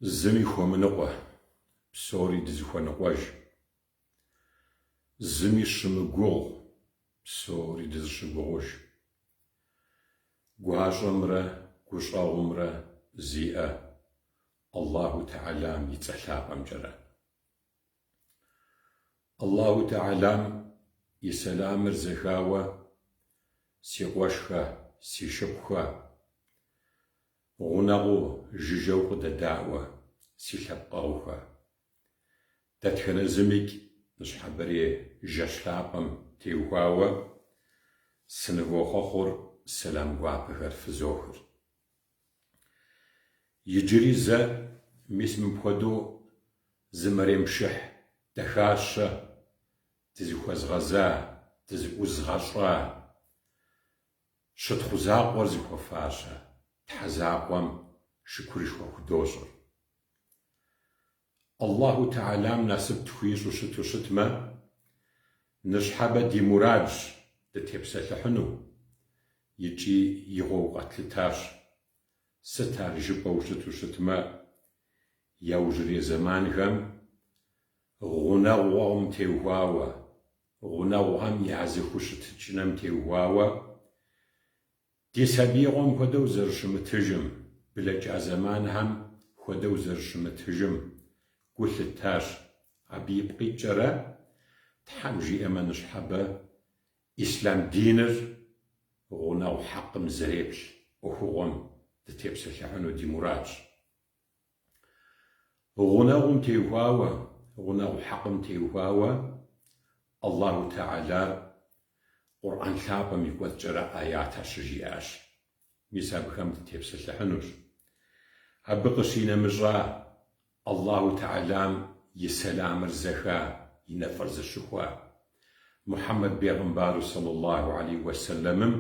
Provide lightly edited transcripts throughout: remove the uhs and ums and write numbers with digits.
Зыми хуэмыныкъуэ, псори дызыхуэныкъуэж. Зыми щымыгугъ, псори дызыщыгугъыж. Гуащӏэмрэ гущӏэгъумрэ зиӏэ Аллаху Тэхьэлам и цӏэ лъапӏэмкӏэрэ. Аллаху Тэхьэлам и сэламыр зэхауэ, си къуэшхэ, си шыпхъухэ, Гъунэгъуу, жыжьэу къыдэдаӏуэ, си лъэпкъэгъухэ. Дэтхэнэ зымикӏ ныщхьэбэрей жэщ лъапӏэм теухуауэ сынывохъуэхъур, сэлам гуапэхэр фызохыр. Иджыри зэ мис мыпхуэдэу зы мэремпшыхь дахащэ дызыхуэзгъэза, дызыӏузгъэщӏа, Щытхъу закъуэр зыхуэфащэ Тхьэ закъуэм шыкурышхуэ худощӏыр. Аллаху Тэхьэлам насып тхуищӏу щыту щытмэ, ныщхьэбэ ди мурадщ дытепсэлъыхьыну икӏи игъуэу къэтлъытащ. Сыт ар жыпӏэу щыту щытмэ, яужьрей зэманхэм гъунэгъугъэм теухуауэ, гъунэгъухэм я зэхущытыкӏынэм теухуауэ ди сабиигъуэм хуэдэу зэрыщымытыжым, блэкӏа зэманхэм хуэдэу зэрыщымытыжым гу лъыттащ. Абы ипкъ иткӏэрэ, Тхьэм жиӏэмэ ныщхьэбэ ислъам диныр гъунэгъу хьэкъым зэреплъ ӏуэхугъуэм дытепсэлъыхьыну ди мурадщ. Гъунэгъум теухуауэ, гъунэгъу хьэкъым теухуауэ Аллаху Тэхьэлар Къурӏэн лъапӏэм и кӏуэцӏкӏэрэ аятэ щыжиӏащ. Мис абыхэм дытепсэлъыхьынущ. Абы къыщинэмыщӏа Аллаху Тэхьэлам и сэламыр зэха, и нэфӏыр зыщыхуа Мухьэммэд бегъымбару сэллаллаху алейхи уэсэлэмым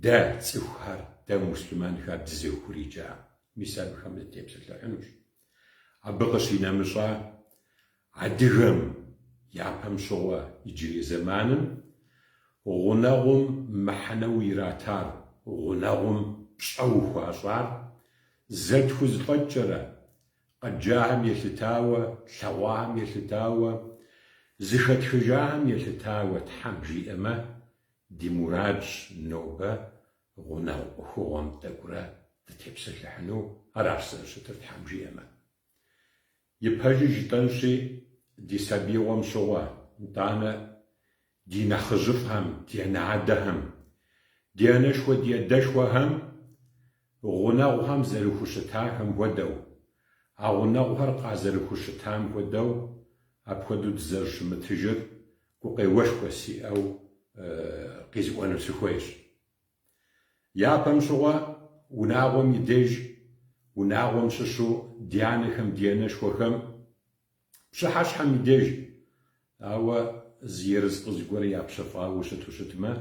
дэ цӏыхухэр, дэ муслъымэнхэр дызыхуриджа. Мис абыхэм дытепсэлъыхьынущ. Абы къыщинэмыщӏа, адыгэм япэм щыгъуэ иджырей зэманым гъунэгъум мыхьэнэу иратар, гъунэгъум пщӏэу хуащӏар зэтхузэфӏэкӏкӏэрэ, къэдджахэм елъытауэ, тлъэгъуахэм елъытауэ, зыхэтхыжахэм елъытауэ Тхьэм жиӏэмэ, ди мурадщ нобэ гъунэгъу ӏуэхугъуэм тӏэкӏурэ дытепсэлъыхьыну аращ зэрыщытыр Тхьэм жиӏэмэ. И пэжыр жытӏэнщи, ди сабиигъуэм щыгъуэ, нтӏанэ ди нэхъыжьыфӏхэм, ди анэ-адэхэм, ди анэшхуэ, ди адэшхуэхэм гъунэгъухэм зэрыхущытахэм хуэдэу, а гъунэгъухэр къазэрыхущытам хуэдэу, апхуэдэу дызэрыщымытыжыр гукъеуэшхуэ сиӏэу къизыӏуэну сыхуейщ. Япэм щыгъуэ унагъуэм и деж унагъуэм щыщу ди анэхэм, ди анэшхуэхэм пщыхьэщхьэм и деж ауэ зы ерыскъы зыгуэр япщэфӏауэ щыту щытмэ,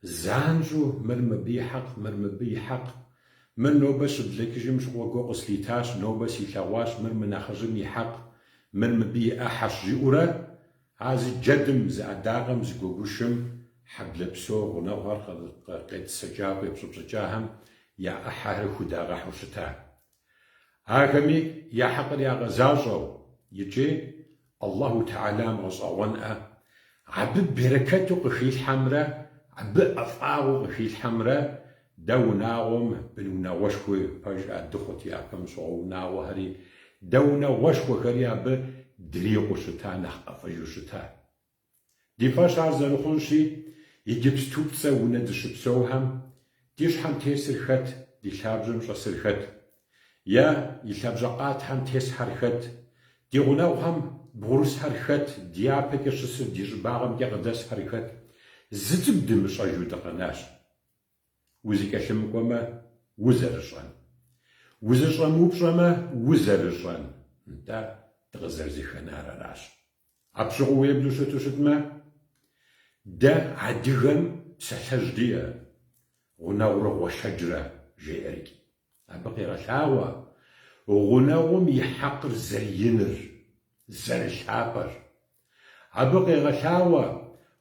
занщӏэу мыр мыбы и хьэкъ, мыр мыбы и хьэкъ, мыр нобэ щыблэкӏыжым щыгъуэ гу къыслъитащ, нобэ силъэгъуащ, мыр мы нэхъыжьым и хьэкъ, мыр мыбы и ӏыхьэщ, жиӏэурэ А зы джэдым, зы адакъэм, зы гуэгушым хьэблэ псо гъунэгъухэр къетӏысэкӏауэ къепщӏыпщӏыкӏахэм я ӏыхьэхэр худагъэхьу щыта. Ахэми я хьэкъыр ягъэзащӏэу икӏи Аллаху Тэхьэлам гъэщӏэгъуэнӏэ, абы берэкэту къыхилъхьэмрэ абы ӏэфӏагъыу къыхилъхьэмрэ дэ унагъуэм бынунагъуэшхуи пэжӏа дыхъут япэм щыгъуэ унагъуэхэри, дэ унагъуэшхуэхэри абы дрикъуу щыта, нэхъ ӏэфӏыжу щыта. Ди фӏэщ ар зэрыхъунщи, иджыпступцӏэ унэ дыщыпсэухэм ди щхьэм тесыр хэт, ди лъабжьэм щӏэсыр хэт? Е и лъабжьэ къатхэм тесхэр хэт? Ди гъунэгъухэм бгъурысхэр хэт, дяпэкӏэ щысыр ди щӏыбагъымкӏэ къыдэсхэр хэт? Зы цӏыкӏу дымыщӏэжу дыкъэнащ. Узыкӏэлъымыкӏуэмэ, узэрыщӏэн. Узыщӏэмыупщӏэмэ, узэрыщӏэн. Нтӏэ, дыкъызэрызэхэнар аращ. Апщыгъуэ уеплъу щыту щытмэ, дэ адыгэм псалъэжь диӏэ, гъунэгъурэ гъуэшэджрэ, жеӏэрикӏ. Абы къегъэлъагъуэ гъунэгъум и хьэкъыр зэрыиныр, зэрылъапӏэр. Абы къегъэлъагъуэ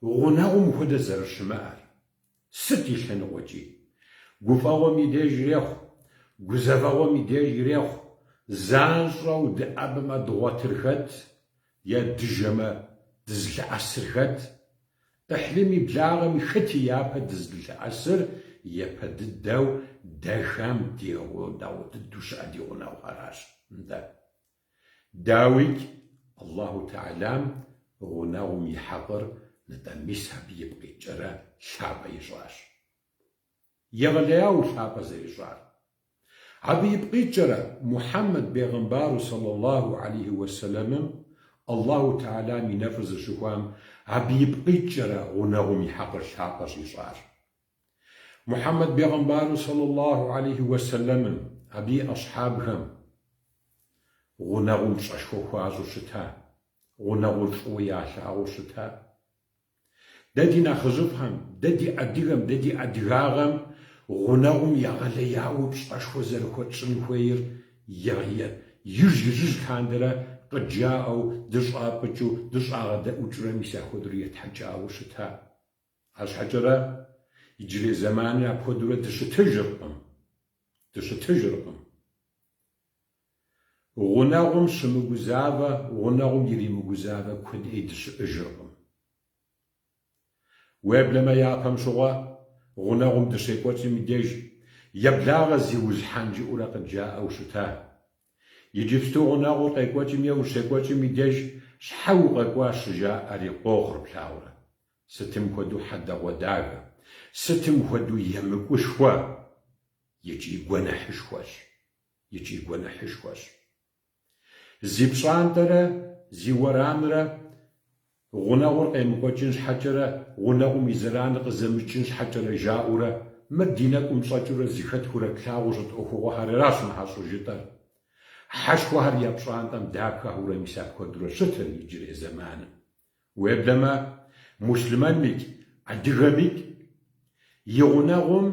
гъунэгъум хуэдэ зэрыщымыӏэр. Сыт и лъэныкъуэкӏи? Гуфӏэгъуэм и деж ирехъу, гузэвэгъуэм и деж ирехъу. Занщӏэу дыӏэбэмэ дгъуэтыр хэт, е дыжэмэ дызылъэӏэсыр хэт? ӏыхьлыми благъэми хэти япэ дызылъэӏэсыр япэ дыдэу дэхэм ди гъунэгъу дыдэу щыӏэ ди гъунэгъухэращ. Нтӏэ. Дауикӏ, Аллаху Тэхьэлам гъунэгъум и хьэкъыр нтӏэ мис абы ипкъ иткӏэрэ лъапӏэ ищӏащ. Егъэлеяуэ лъапӏэ зэрищӏар. Абы ипкъ иткӏэрэ Мухьэммэд бегъымбару сэллаллаху алейхи уэсэлэмым Аллаху Тэхьэлам и нэфӏыр зыщыхуам абы ипкъ иткӏэрэ гъунэгъум и хьэкъыр лъапӏэ щӏищӏар. Мухьэммэд бегъымбару сэллаллаху алейхи уэсэлэмым абы и асхьабхэм гъунэгъум пщӏэшхуэ хуащӏу щыта, гъунэгъур фӏыуэ ялъагъуу щыта. Дэ ди нэхъыжьыфӏхэм, дэ ди адыгэм, дэ ди адыгагъэм гъунэгъум егъэлеяуэ пщӏэшхуэ зэрыхуэтщӏын хуейр ижь-ижьыж лъандэрэ къыджаӏэу, дыщӏапӏыкӏыу, дыщӏагъэдэӏукӏыурэ мис апхуэдэурэ етхьэкӏауэ щыта. Арщхьэкӏэрэ иджырей зэманыр апхуэдэурэ дыщытыжыркъым, дыщытыжыркъым. Гъунэгъум щымыгузавэ, гъунэгъум иримыгузавэ куэд ӏей дыщыӏэжыркъым. Уеблэмэ япэм щыгъуэ гъунэгъум дыщекӏуэкӏым и деж еблагъэ зиусхьэн жыӏэурэ къыджаӏэу щыта. Иджыпсту гъунэгъур къекӏуэкӏым е ущекӏуэкӏым и деж щхьэ укъэкӏуа щыжаӏэри къохъур плъагъурэ. Сытым хуэдэу хьэдэгъуэдахэ, сытым хуэдэу емыкӏушхуэ икӏи гуэныхьышхуэщ. Икӏи гуэныхьышхуэщ. Зи пщӏантӏэрэ зи уэрамрэ гъунэгъур къемыкӏуэкӏын щхьэкӏэрэ, гъунэгъум и зэраныр къызэмыкӏын щхьэкӏэрэ жаӏэурэ, мыр ди нэкӏум щӏэкӏыурэ зыхэтхыурэ тлъагъуу щыт ӏуэхугъуэхэр аращ мыхьэр щӏыжытӏэр. Хьэшхуэхэр я пщӏантӏэм дапхэурэ мис апхуэдэурэ щытыр иджырей зэманым. Уеблэмэ, муслъымэнмикӏ, адыгэмикӏ и гъунэгъум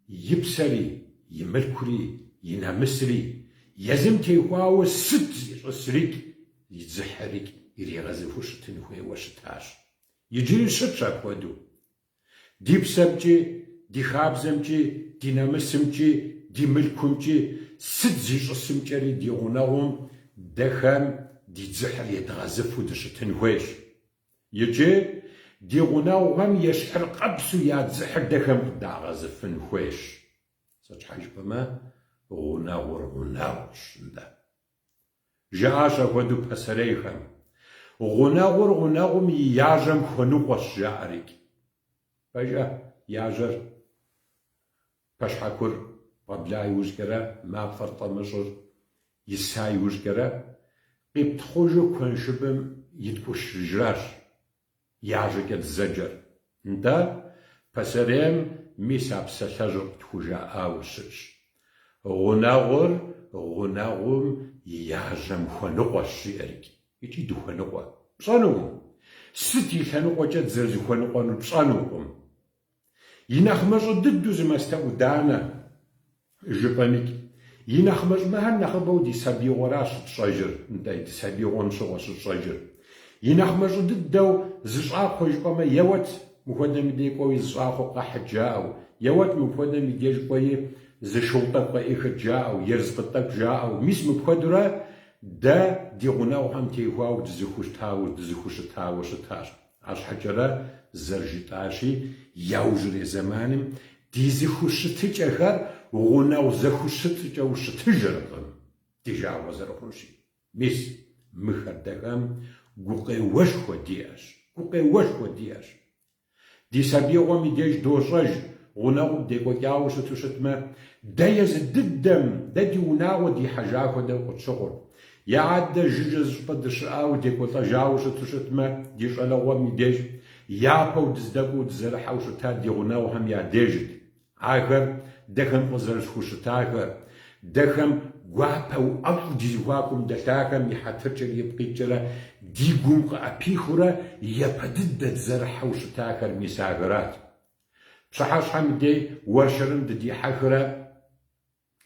и псэри, и мылъкури, и нэмысри, езым техуауэ сыт зищӏысрикӏ, и дзыхьрикӏ иригъэзыфу щытын хуейуэ щытащ. Иджыри щытщ апхуэдэу. Ди псэмкӏи, ди хабзэмкӏи, ди нэмысымкӏи, ди мылъкумкӏи, сыт зищӏысымкӏэри ди гъунэгъум дэхэм ди дзыхьыр едгъэзыфу дыщытын хуейщ. Иджы ди гъунэгъухэм ещхьыркъэпсу я дзыхьыр дэхэм къыдагъэзыфын хуейщ. Сыт щхьэ жыпӏэмэ, гъунэгъур гъунэгъущ, нтӏэ. Жаӏащ апхуэдэу пасэрейхэм. Гъунэгъур гъунэгъум и яжьэм хуэныкъуэщ, жаӏэрикӏ. Пэжэ, яжьэр пэшхьэкур бгъэбла иужькӏэрэ, мафӏэр тӏэмыщӏыр иса иужькӏэрэ, къиптхъужу куэншыбым иткӏушыжращ. Яжьэкӏэ дызэджэр. Нтӏэ, пасэрейм мис а псалъэжьыр къытхужаӏауэ щытщ. Гъунэгъур гъунэгъум и яжьэм хуэныкъуэщ, жиӏэрикӏ. Икӏи дыхуэныкъуэ. Пщӏэнукъым. Сыт и лъэныкъуэкӏэ дызэрызыхуэныкъуэнур пщӏэнукъым. И нэхъ мащӏэ дыдэу зы мастэӏуданэ жыпӏэмикӏ. И нэхъ мащӏэ мыхэр нэхъыбэу ди сабийгъуэращ щытщӏэжыр, нтӏэ, ди сабийгъуэм щыгъуэ щытщӏэжыр. И нэхъ мащӏэ дыдэу зы щӏакхъуэ жыпӏэмэ, еуэт, мыпхуэдэм и деж кӏуэуи зы щӏакхъуэ къэхьыт жаӏэу, еуэт, мыпхуэдэм и деж кӏуэи зы шыгъу тӏэкӏу къеӏыхыт жаӏэу, ерыскъы тӏэкӏу жаӏэу. Мис мыпхуэдэурэ дэ ди гъунэгъухэм техуауэ дызэхущтауэ, дызэхущытауэ щытащ. Арщхьэкӏэрэ, зэрыжытӏащи, яужьрей зэманым ди зэхущытыкӏэхэр гъунэгъу зэхущытыкӏэу щытыжыркъым, ди жагъуэ зэрыхъунщи. Мис, мыхэр дэхэм гукъеуэшхуэ диӏэщ, гукъеуэшхуэ диӏэщ. Ди сабийгъуэм и деж дощӏэж, гъунэгъум декӏуэкӏауэ щыту щытмэ, дэ езы дыдэм, дэ ди унагъуэ дихьэжа хуэдэу къытщыхъурт. Е адэ жыжьэ зыщӏыпӏэ дыщыӏауэ декӏуэлӏэжауэ щыту щытмэ, ди щӏалэгъуэм и деж япэу дыздэкӏуэу дызэрыхьэу щытар ди гъунэгъухэм я дежт. Ахэр дэхэм къызэрысхущытахэр, дэхэм гуапэу ӏэфӏу ди зэхуакум дэлъахэм и хьэтыркӏэ ипкъ иткӏэрэ ди гум къыӏэпихыурэ япэ дыдэ дызэрыхьэу щытахэр мис ахэрат. Пщыхьэщхьэм и дей уэршэрым дыдихьэхрэ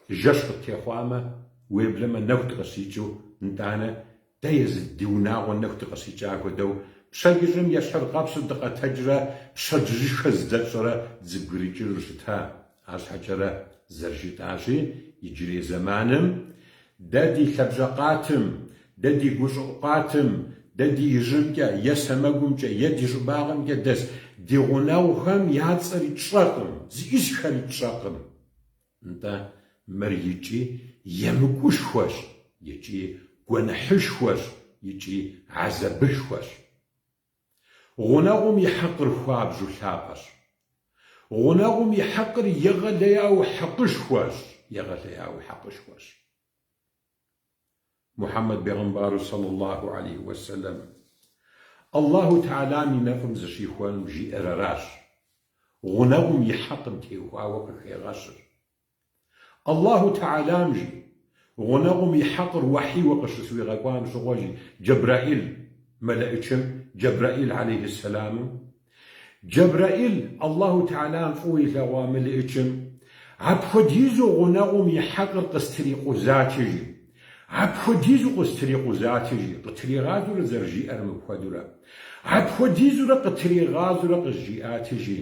жэщ къыттехъуамэ, уеблэмэ нэху дыкъыщикӏыу, нтӏанэ дэ езы ди унагъуэ нэху дыкъыщикӏа хуэдэу, пщэдджыжьым ещхьыркъэпсу дыкъэтэджрэ пщэдджыжьышхэ зыдэтщӏэрэ дызэбгрыкӏыжу щыта. Арщхьэкӏэрэ, зэрыжытӏащи, иджырей зэманым. Дэ ди лъабжьэ къатым, дэ ди гущӏыӏу къатым, дэ ди ижьымкӏэ е сэмэгумкӏэ е ди щӏыбагъымкӏэ дэс ди гъунэгъухэм я цӏэри тщӏэкъым, зиӏисхэри тщӏэкъым. Нтӏэ, мыр икӏи емыкӏушхуэщ, икӏи гуэныхьышхуэщ, икӏи гьэзабышхуэщ. Гъунэгъум и хьэкъыр хуабжьу лъапӏэщ. Гъунэгъум и хьэкъыр егъэлеяуэ хьэкъышхуэщ, егъэлеяуэ хьэкъышхуэщ. Мухьэммэд бегъымбару сэллаллаху алейхи уэсэлэм Аллаху Тэхьэлам и нэфӏым зыщихуэным жиӏэр аращ, гъунэгъум и хьэкъым теухуауэ къыхегъэщыр. Аллаху Тэхьэлам, жи, гъунэгъум и хьэкъыр уэхьийуэ къыщысхуигъэкӏуам щыгъуэ, жи, Джэбрэӏил мэлэӏычым, Джэбрэӏил алейхьэссэламым, Джэбрэӏил Аллаху Тэхьэлам фӏыуэ илъэгъуа мэлэӏычым, апхуэдизу гъунэгъум и хьэкъыр къыстрикъузати, жи, апхуэдизу къыстрикъузати, жи, къытригъазэурэ зэрыжиӏэр мыпхуэдурэ, апхуэдизурэ къытригъазэурэ къызжиӏати, жи,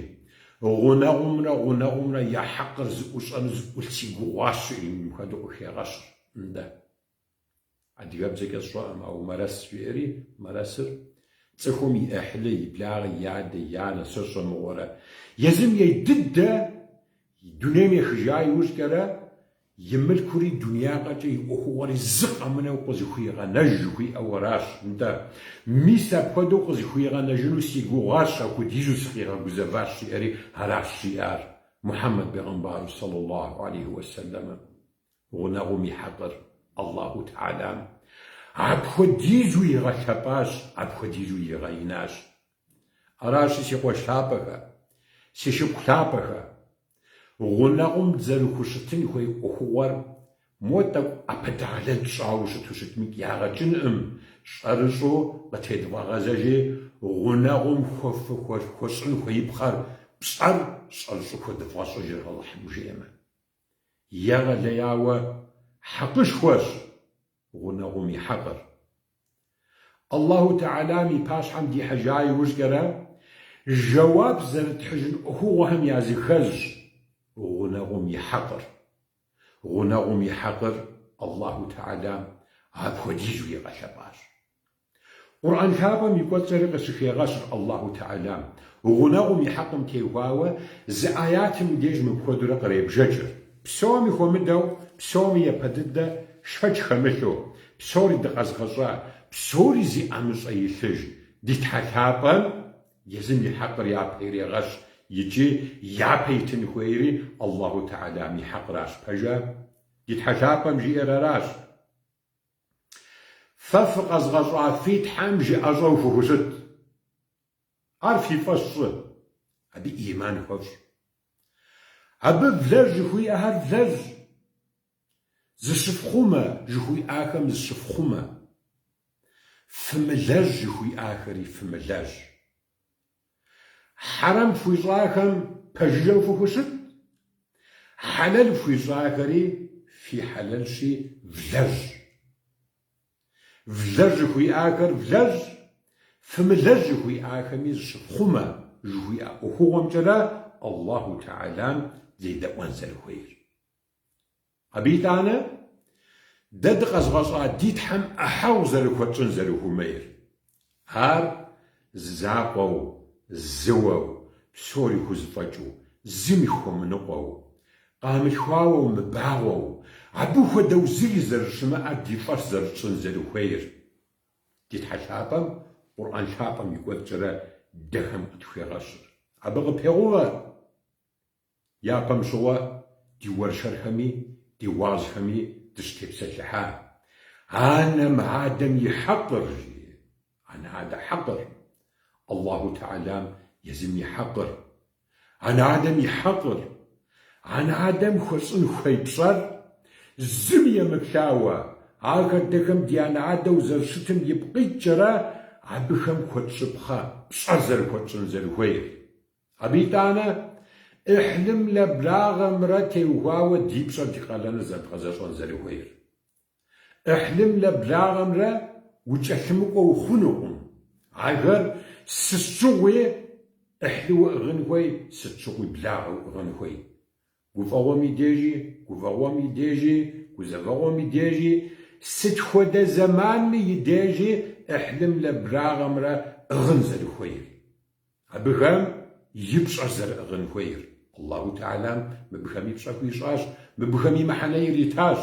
Гъунэгъумрэ гъунэгъумрэ я хьэкъыр зыӏущӏэну зыӏулъ си гугъуащ, жиӏэри мыпхуэдэу къыхегъэщыр. Нтӏэ. Адыгэбзэкӏэ сщӏэкъым, ауэ мэрэс жиӏэри, мэрэсыр цӏыхум и ӏыхьлы, и благъэ, и адэ, и анэ, сэ сщӏэ мыгъуэрэ. Езым ей дыдэ дунейм ехыжа иужькӏэрэ И мылъкури дунеягъэкӏэ и ӏуэхугъуэри зы къэмынэу къызыхуигъэнэж жыхуиӏэу аращ. Нтӏэ, мис апхуэдэу къызыхуигъэнэжыну си гугъащ, апхуэдизу сыкъигъэгузэващ, жиӏэри аращ жиӏар Мухьэммэд бегъымбару сэллаллаху алейхи уэсэлэмым. Гъунэгъум и хьэкъыр Аллаху Тэхьэлам апхуэдизу игъэлъэпӏащ, апхуэдизу игъэинащ. Аращи, си къуэш лъапӏэхэ, си шыпхъу лъапӏэхэ, гъунэгъум дызэрыхущытын хуей ӏуэхугъуэр мо тӏэкӏу ӏэпэдэгъэлэл тщӏауэ щыту щытмикӏ ягъэ кӏынкъым, щӏэрыщӏэу къытедвгъэгъэзэжи, гъунэгъум хуэщӏын хуеипхъэр пщӏэр щӏэрыщӏэу хуэдывгъэщӏыжыр Алыхьым жиӏэмэ. Егъэлеяуэ хьэкъышхуэщ гъунэгъум и хьэкъыр. Аллаху Тэхьэлам и пащхьэм дихьэжа иужькӏэрэ, жэуап зэрытхьыжын ӏуэхугъуэхэм языхэзщ гъунэгъум и хьэкъыр. Гъунэгъум и хьэкъыр Аллаху Тэхьэлам апхуэдизу игъэлъэпӏащ. Къурӏэн лъапӏэм и кӏуэцӏэри къыщыхегъэщыр Аллаху Тэхьэлам гъунэгъум и хьэкъым теухуауэ зы аятым и деж мыпхуэдэурэ къребжэкӏыр, Псоми хуэмыдэу, псоми япэ дыдэ, шэч хэмылъу, псори дыкъэзгъэщӏа, псори зи ӏэмыщӏэ илъыж ди Тхьэ лъапӏэм езым и хьэкъыр япэ ирегъэщ икӏи япэ итын хуейри Аллаху Тэхьэлам и хьэкъращ, пэжа? Ди Тхьэ лъапӏэм жиӏэр аращ. Фэ фыкъэзгъэщӏа фи Тхьэм жыӏэщӏэу фыхущыт. Ар фи фӏэщ фщӏы, абы ӏиман хуэфщӏ. Абы влэжь жыхуиӏэхэр влэжь, зыщыфхъумэ жыхуиӏахэм зыщыфхъумэ, фымылэжь жыхуиӏахэри фымылэжь. Хьэрэм фхуищӏахэм пэжыжьэу фыхущыт, хьэлэл фхуищӏахэри фи хьэлэлщи влэжь. Влэжь жыхуиӏахэр влэжь, фымылэжь жыхуиӏахэми зыщыфхъумэ жыхуиӏэ ӏуэхугъуэмкӏэрэ Аллаху Тэхьэлам дедэӏуэн зэрыхуейр. Абы итӏанэ дэ дыкъэзгъэщӏа ди Тхьэм ӏыхьэгъу зэрыхуэтщӏын зэрыхуэмейр. Ар закъуэу, зыуэу, псори хузэфӏэкӏыу, зыми хуэмыныкъуэу, къамылъхуауэ мыбагъуэу, абы хуэдэу зыри зэрыщымыӏэр ди фӏэщ зэрытщӏын зэрыхуейр. Ди Тхьэ лъапӏэм Къурӏэн лъапӏэм и кӏуэцӏкӏэрэ дэхэм къытхуегъэщыр. Абы къыпегъувэ. Япэм щыгъуэ ди уэршэрхэми ди уазхэми дыщытепсэлъыхьа анэм адэм и хьэкъыр, жи, анэ-адэ хьэкъыр, Аллаху Тэхьэлам езым и хьэкъыр, анэ-адэм и хьэкъыр, анэ-адэм хуэщӏын хуей пщӏэр зыми емыплъауэ, ахэр дэхэм ди анэ-адэу зэрыщытым ипкъ иткӏэрэ абыхэм хуэтщӏыпхъэ пщӏэр зэрыхуэтщӏын зэрыхуейр. Абы итӏанэ ӏыхьлымрэ благъэмрэ теухуауэ ди пщӏэр, ди къалэныр зэрыдгъэзэщӏэн зэрыхуейр. ӏыхьлымрэ благъэмрэ укӏэлъымыкӏуэу хъунукъым. Ахэр сыт щыгъуи ӏыхьлыуэ ӏыгъын хуей, сыт щыгъуи благъэу ӏыгъын хуей. Гуфӏэгъуэм и дежи, гуфӏэгъуэм и дежи. гузэвэгъуэм и дежи, сыт хуэдэ зэманми и дежи ӏыхьлымрэ благъэмрэ ӏыгъын зэрыхуейр. Абыхэм и пщӏэр зэрыӏыгъын хуейр. Аллаху Тэхьэлам мыбыхэми пщӏэ хуищӏащ, мыбыхэми мыхьэнэ иритащ.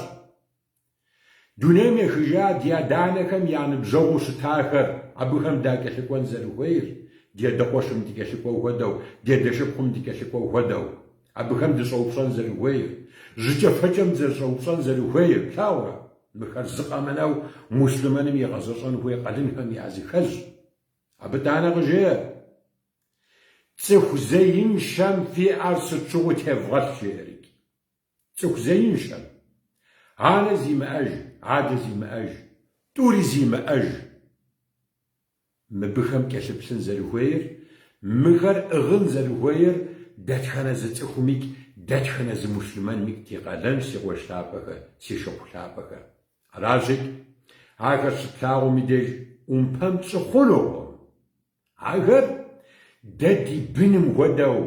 Дунейм ехыжа ди адэ-анэхэм я ныбжьэгъуу щытахэр, абыхэм дакӏэлъыкӏуэн зэрыхуейр, ди адэ къуэшым дыкӏэлъыкӏуэу хуэдэу, ди адэ шыпхъум дыкӏэлъыкӏуэу хуэдэу, абыхэм дыщӏэупщӏэн зэрыхуейр, жьыкӏэфэкӏэм дызэрыщӏэупщӏэн зэрыхуейр, плъагъурэ? Мыхэр зы къэмынэу муслъымэным игъэзэщӏэн хуей къалэнхэм языхэзщ. Абы итӏанэ къыжеӏэ, Цӏыху зеиншэм фи ӏэр сыт щыгъуи тевгъэлъ, жеӏэрикӏ. Цӏыху зеиншэм, анэ зимыӏэж, адэ зимыӏэж, тӏури зимыӏэж, мыбыхэм кӏэлъыплъын зэрыхуейр, мыхэр ӏыгъын зэрыхуейр дэтхэнэ зы цӏыхумикӏ, дэтхэнэ зы муслъымэнмикӏ ди къалэнщ, си къуэш лъапӏэхэ, си шыпхъу лъапӏэхэ. Аращикӏ, ахэр щытлъагъум и деж ӏумпэм тщӏы хъунукъым. Ахэр дэ ди быным хуэдэу,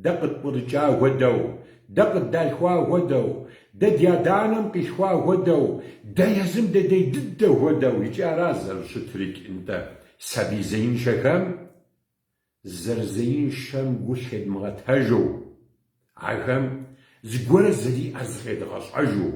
дэ къытпкърыкӏа хуэдэу, дэ къыддалъхуа хуэдэу, дэ ди адэ-анэм къилъхуа хуэдэу, дэ езым дэдей дыдэ хуэдэу, икӏи аращ зэрыщытрикӏ, нтӏэ, сабий зеиншэхэм зэрызеиншэм гу лъедмыгъэтэжу, ахэм зыгуэр зэриӏэр зыкъедгъэщӏэжу,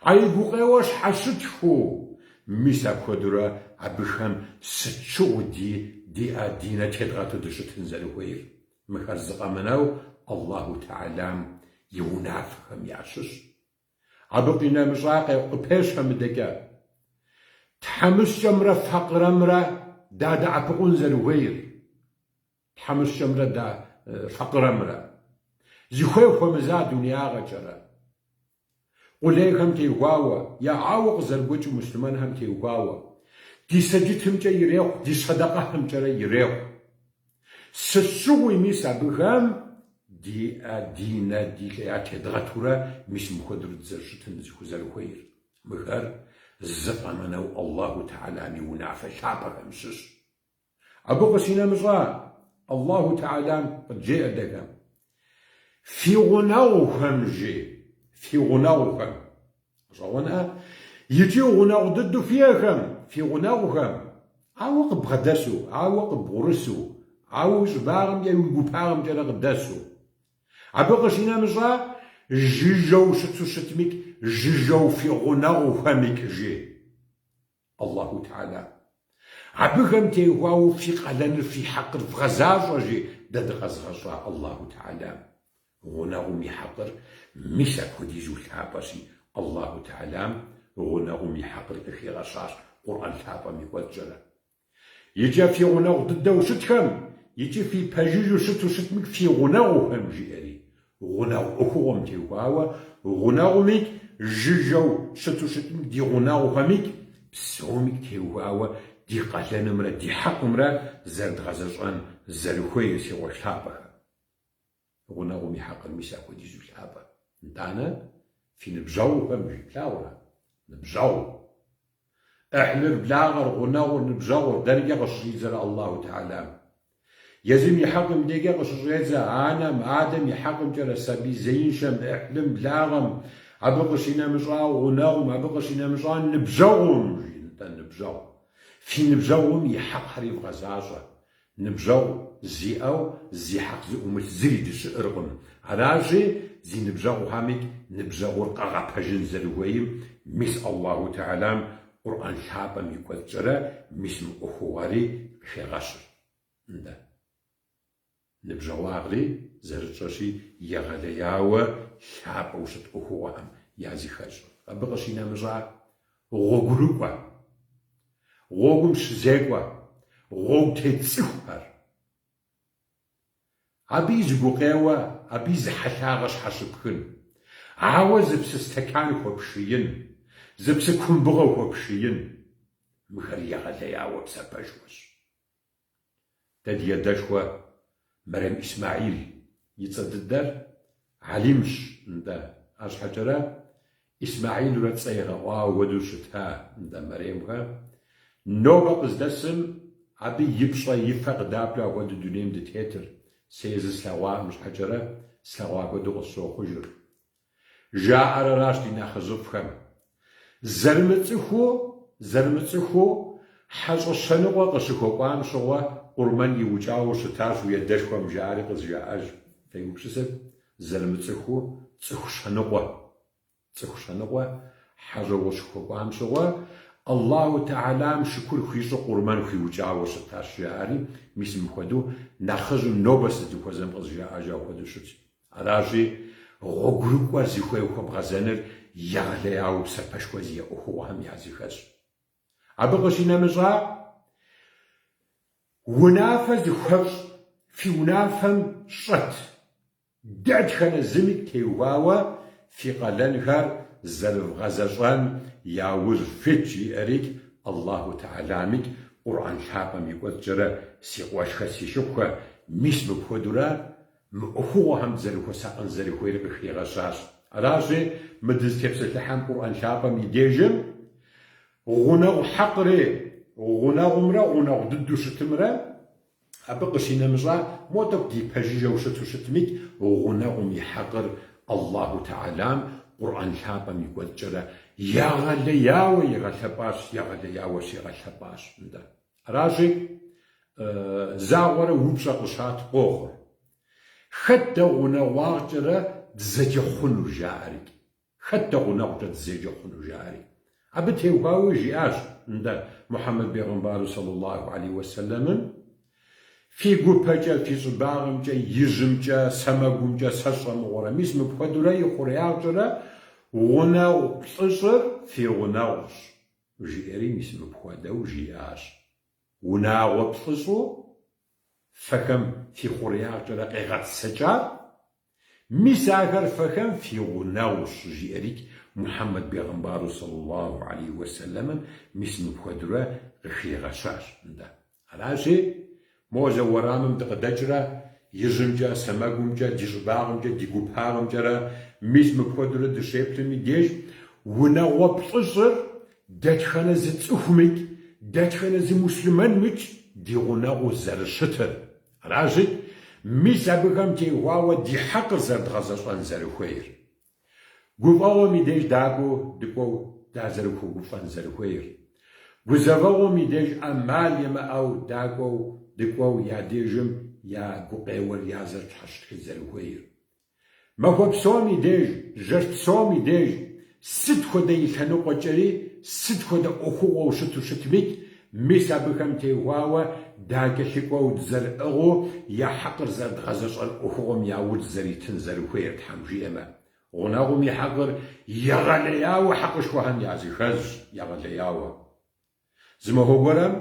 а и гукъеуэр щхьэщытхыу, мис апхуэдэурэ абыхэм сыт щыгъуи ди ди ӏэ ди нэ тедгъэту дыщытын зэрыхуейр. Мыхэр зы къэмынэу Аллаху Тэхьэлам и унафэхэм ящыщ. Абы къинэмыщӏа къыпещэ мыдэкӏэ. Тхьэмыщкӏэмрэ факъырэмрэ дадэӏэпыкъун зэрыхуейр. Тхьэмыщкӏэмрэ да факъырэмрэ. Зыхуей хуэмыза дунеягъэкӏэрэ. Къулейхэм теухуауэ, е ауэ къызэрыгуэкӏыу муслъымэнхэм теухуауэ. Ди сэджытымкӏэ ирехъу, ди сэдэкъэхэмкӏэрэ ирехъу. Сыт щыгъуи мис абыхэм ди ӏэ, ди нэ, ди лъэ ятедгъэтурэ мис мыхуэдэу дызэрыщытын зэрыхуейр. Мыхэр зы къэмынэу Аллаху Тэхьэлам и унафэ лъапӏэхэм щыщ. Абы къыщинэмыщӏа, Аллаху Тэхьэлам къыджеӏэ дэхэм, Фи гъунэгъухэм, жи, фи гъунэгъухэм. Гъэщӏэгъуэнӏэ? Икӏи гъунэгъу дыдэу фиӏэхэм, фи гъунэгъухэм, ауэ къыббгъэдэсу, ауэ къыббгъурысу, ауэ уи щӏыбагъымкӏэ, уи гупагъымкӏэрэ къыдэсу. Абы къыщинэмыщӏа, жыжьэу щыту щытмикӏ, жыжьэу фи гъунэгъухэмикӏ, жи Аллаху Тэхьэлам. Абыхэм теухуауэ фи къалэныр, фи хьэкъыр вгъэзащӏэ, жи дэ дыкъэзыгъэщӏа Аллаху Тэхьэлам. Гъунэгъум и хьэкъыр мис апхуэдизу лъапӏэщи, Аллаху Тэхьэлам гъунэгъум и хьэкъыр къыхигъэщащ Къурӏэн лъапӏэм и кӏуэцӏкӏэрэ. Икӏи фи гъунэгъу дыдэу щытхэм, икӏи фи пэжыжьэу щыту щытмикӏ фи гъунэгъухэм, жиӏэри. Гъунэгъу ӏуэхугъуэм теухуауэ гъунэгъумикӏ, жыжьэу щыту щытмикӏ ди гъунэгъухэмикӏ, псомикӏ теухуауэ ди къалэнымрэ ди хьэкъымрэ зэрыдгъэзэщӏэн зэрыхуейр, си къуэш лъапӏэхэ. Гъунэгъум и хьэкъыр мис апхуэдизу лъапӏэ. Нтӏанэ, фи ныбжьэгъухэм, жи, плъагъурэ? Ныбжьэгъу. ӏыхьлыр, благъэр, гъунэгъур, ныбжьэгъур дэнэкӏэ къыщыщӏидзэрэ Аллаху Тэхьэлам? Езым и хьэкъым декӏэ къыщыщӏедзэ анэм, адэм и хьэкъымкӏэрэ сабий зеиншэм, ӏыхьлым, благъэм, абы къыщинэмыщӏа гъунэгъум, абы къыщинэмыщӏа ныбжьэгъум, жи, нтӏэ, ныбжьэгъу. Фи ныбжьэгъум и хьэкъхэри вгъэзащӏэ. Ныбжьэгъу зиӏэу зи хьэкъ зыӏумылъ зыри дыщыӏыркъым. Аращи, зи ныбжьэгъухэмикӏ ныбжьэгъур къэгъэпэжын зэрыхуейм, мис Аллаху Тэхьэлам Къурӏэн лъапӏэм и кӏуэцӏкӏэрэ мис мы ӏуэхугъуэри къыхегъэщыр. Нтӏэ. Ныбжьэгъуагъри, зэрытщӏэщи, егъэлеяуэ лъапӏэу щыт ӏуэхугъуэхэм языхэзщ. Абы къыщинэмыщӏа гъуэгурыкӏуэ. Гъуэгум щызекӏуэ, гъуэгу тет цӏыхухэр. Абы и зы гукъеуэ, абы и зы хьэлъагъэ щхьэщыпхын. Ауэ зы псы стэкан хуэпшиин, зы псы кумбыгъэ хуэпшиин, мыхэр егъэлеяуэ псапэшхуэщ. Дэ ди адэшхуэ Мэрем Исмэхьил и цӏэ дыдэр Алимщ, нтӏэ. Арщхьэкӏэрэ Исмэхьилурэ цӏэ игъэӏуауэ хуэдэу щыта, нтӏэ, Мэремхэ. Нобэ къыздэсым абы и пщӏэ, и фэ къыдаплъу апхуэдэу дунейм дытетыр. Сэ езы слъэгъуакъым щхьэкӏэрэ, слъэгъуа хуэдэу къысщохъужыр. Жаӏэр аращ ди нэхъыжьыфӏхэм. Зэрымыцӏыхуу, зэрымыцӏыхуу хьэщӏэ щэныкъуэ къыщыхуэкӏуам щыгъуэ къурмэн иукӏауэ щытащ уи адэшхуэм жаӏэри къызжаӏэж. Фегупсысыт, зэрымыцӏыхуу цӏыху щэныкъуэ. Цӏыху щэныкъуэ хьэщӏэу къыщыхуэкӏуам щыгъуэ Аллаху Тэхьэлам шыкур хуищӏу къурмэн хуиукӏауэ щытащ, жаӏэри, мис мыпхуэдэу нэхъыжьым нобэ сыздыхуэзэм къызжаӏэжа хуэдэу щытщ. Аращи, гъуэгурыкӏуэр зыхуей хуэбгъэзэныр егъэлеяуэ псапэшхуэ зиӏэ ӏуэхугъуэхэм языхэзщ. Абы къыщинэмыщӏа, унафэ зыхуэфщӏ, фи унафэм щӏэт Дэтхэнэ зыми теухуауэ фи къалэнхэр зэрывгъэзэщӏэн яужь фит, жиӏэрикӏ Аллаху Тэхьэламикӏ Къурӏэн лъапӏэм и кӏуэцӏкӏэрэ, си къуэшхэ, си шыпхъухэ, мис мыпхуэдэурэ мы ӏуэхугъуэхэм дызэрыхуэсакъын зэрыхуейр къыхигъэщащ. Аращи, мы дызытепсэлъыхьам Къурӏэн лъапӏэм и дежым гъунэгъу хьэкъри, гъунэгъумрэ гъунэгъу дыдэу щытымрэ, Абы къыщинэмыщӏа, мо тӏэкӏу ди пэжыжьэу щыту щытмикӏ, гъунэгъум и хьэкъыр Аллаху Тэхьэлам Къурӏэн лъапӏэм и кӏуэцӏкӏэрэ егъэлеяуэ игъэлъэпӏащ, егъэлеяуэ щигъэлъэпӏащ. Нтӏэ. Аращи, загъуэрэ упщӏэ къыщат къохъур. Хэт дэ гъунэгъуагъкӏэрэ дызэджэ хъунур, жаӏэрикӏ. Хэт дэ гъунэгъукӏэ дызеджэ хъуну, жаӏэри. Абы теухуауи жиӏащ, нтӏэ, Мухьэммэд бегъымбару сэллаллаху алейхи уэсэлэмым, Фи гупэкӏэ, фи щӏыбагъымкӏэ, ижьымкӏэ, сэмэгумкӏэ сэ сщӏэ мыгъуэрэ, мис мыпхуэдэурэ ихъуреягъкӏэрэ гъунэгъу плӏыщӏыр фи гъунэгъущ, жиӏэри мис мыпхуэдэу жиӏащ. Унагъуэ плӏыщӏу фэхэм фи хъуреягъкӏэрэ къегъэтӏысэкӏар, мис ахэр фэхэм фи гъунэгъущ, жиӏэрикӏ Мухьэммэд бегъымбару сэллаллаху алейхи уэсэлэмым мис мыпхуэдэурэ къыхигъэщащ. Нтӏэ. Аращи, мо зэ уэрамым дыкъыдэкӏрэ, ижьымкӏэ, сэмэгумкӏэ, ди щӏыбагъымкӏэ, ди гупагъымкӏэрэ мис мыпхуэдэурэ дыщеплъым и деж, унагъуэ плӏыщӏыр Дэтхэнэ зы цӏыхумикӏ, дэтхэнэ зы муслъымэнмикӏ ди гъунэгъуу зэрыщытыр. Аращи, мис абыхэм теухуауэ ди хьэкъыр зэрыдгъэзэщӏэн зэрыхуейр. Гуфӏэгъуэм и деж дакӏуэу дыкӏуэу дазэрыхуэгуфӏэн зэрыхуейр. Гузэвэгъуэм и деж ӏэмал имыӏэу дакӏуэу дыкӏуэу я дежым я гукъеуэр язэрытщхьэщытхын зэрыхуейр. Махуэ псом и деж, жэщ псом и деж, сыт хуэдэ и лъэныкъуэкӏэри, сыт хуэдэ ӏуэхугъуэу щыту щытмикӏ, мис абыхэм теухуауэ дакӏэлъыкӏуэу дызэрыӏыгъыу я хьэкъыр зэрыдгъэзэщӏэн ӏуэхугъуэм яужь дызэритын зэрыхуейр Тхьэм жиӏэмэ. Гъунэгъум и хьэкъыр егъэлеяуэ хьэкъышхуэхэм языхэзщ, егъэлеяуэ. Зы махуэ гуэрэм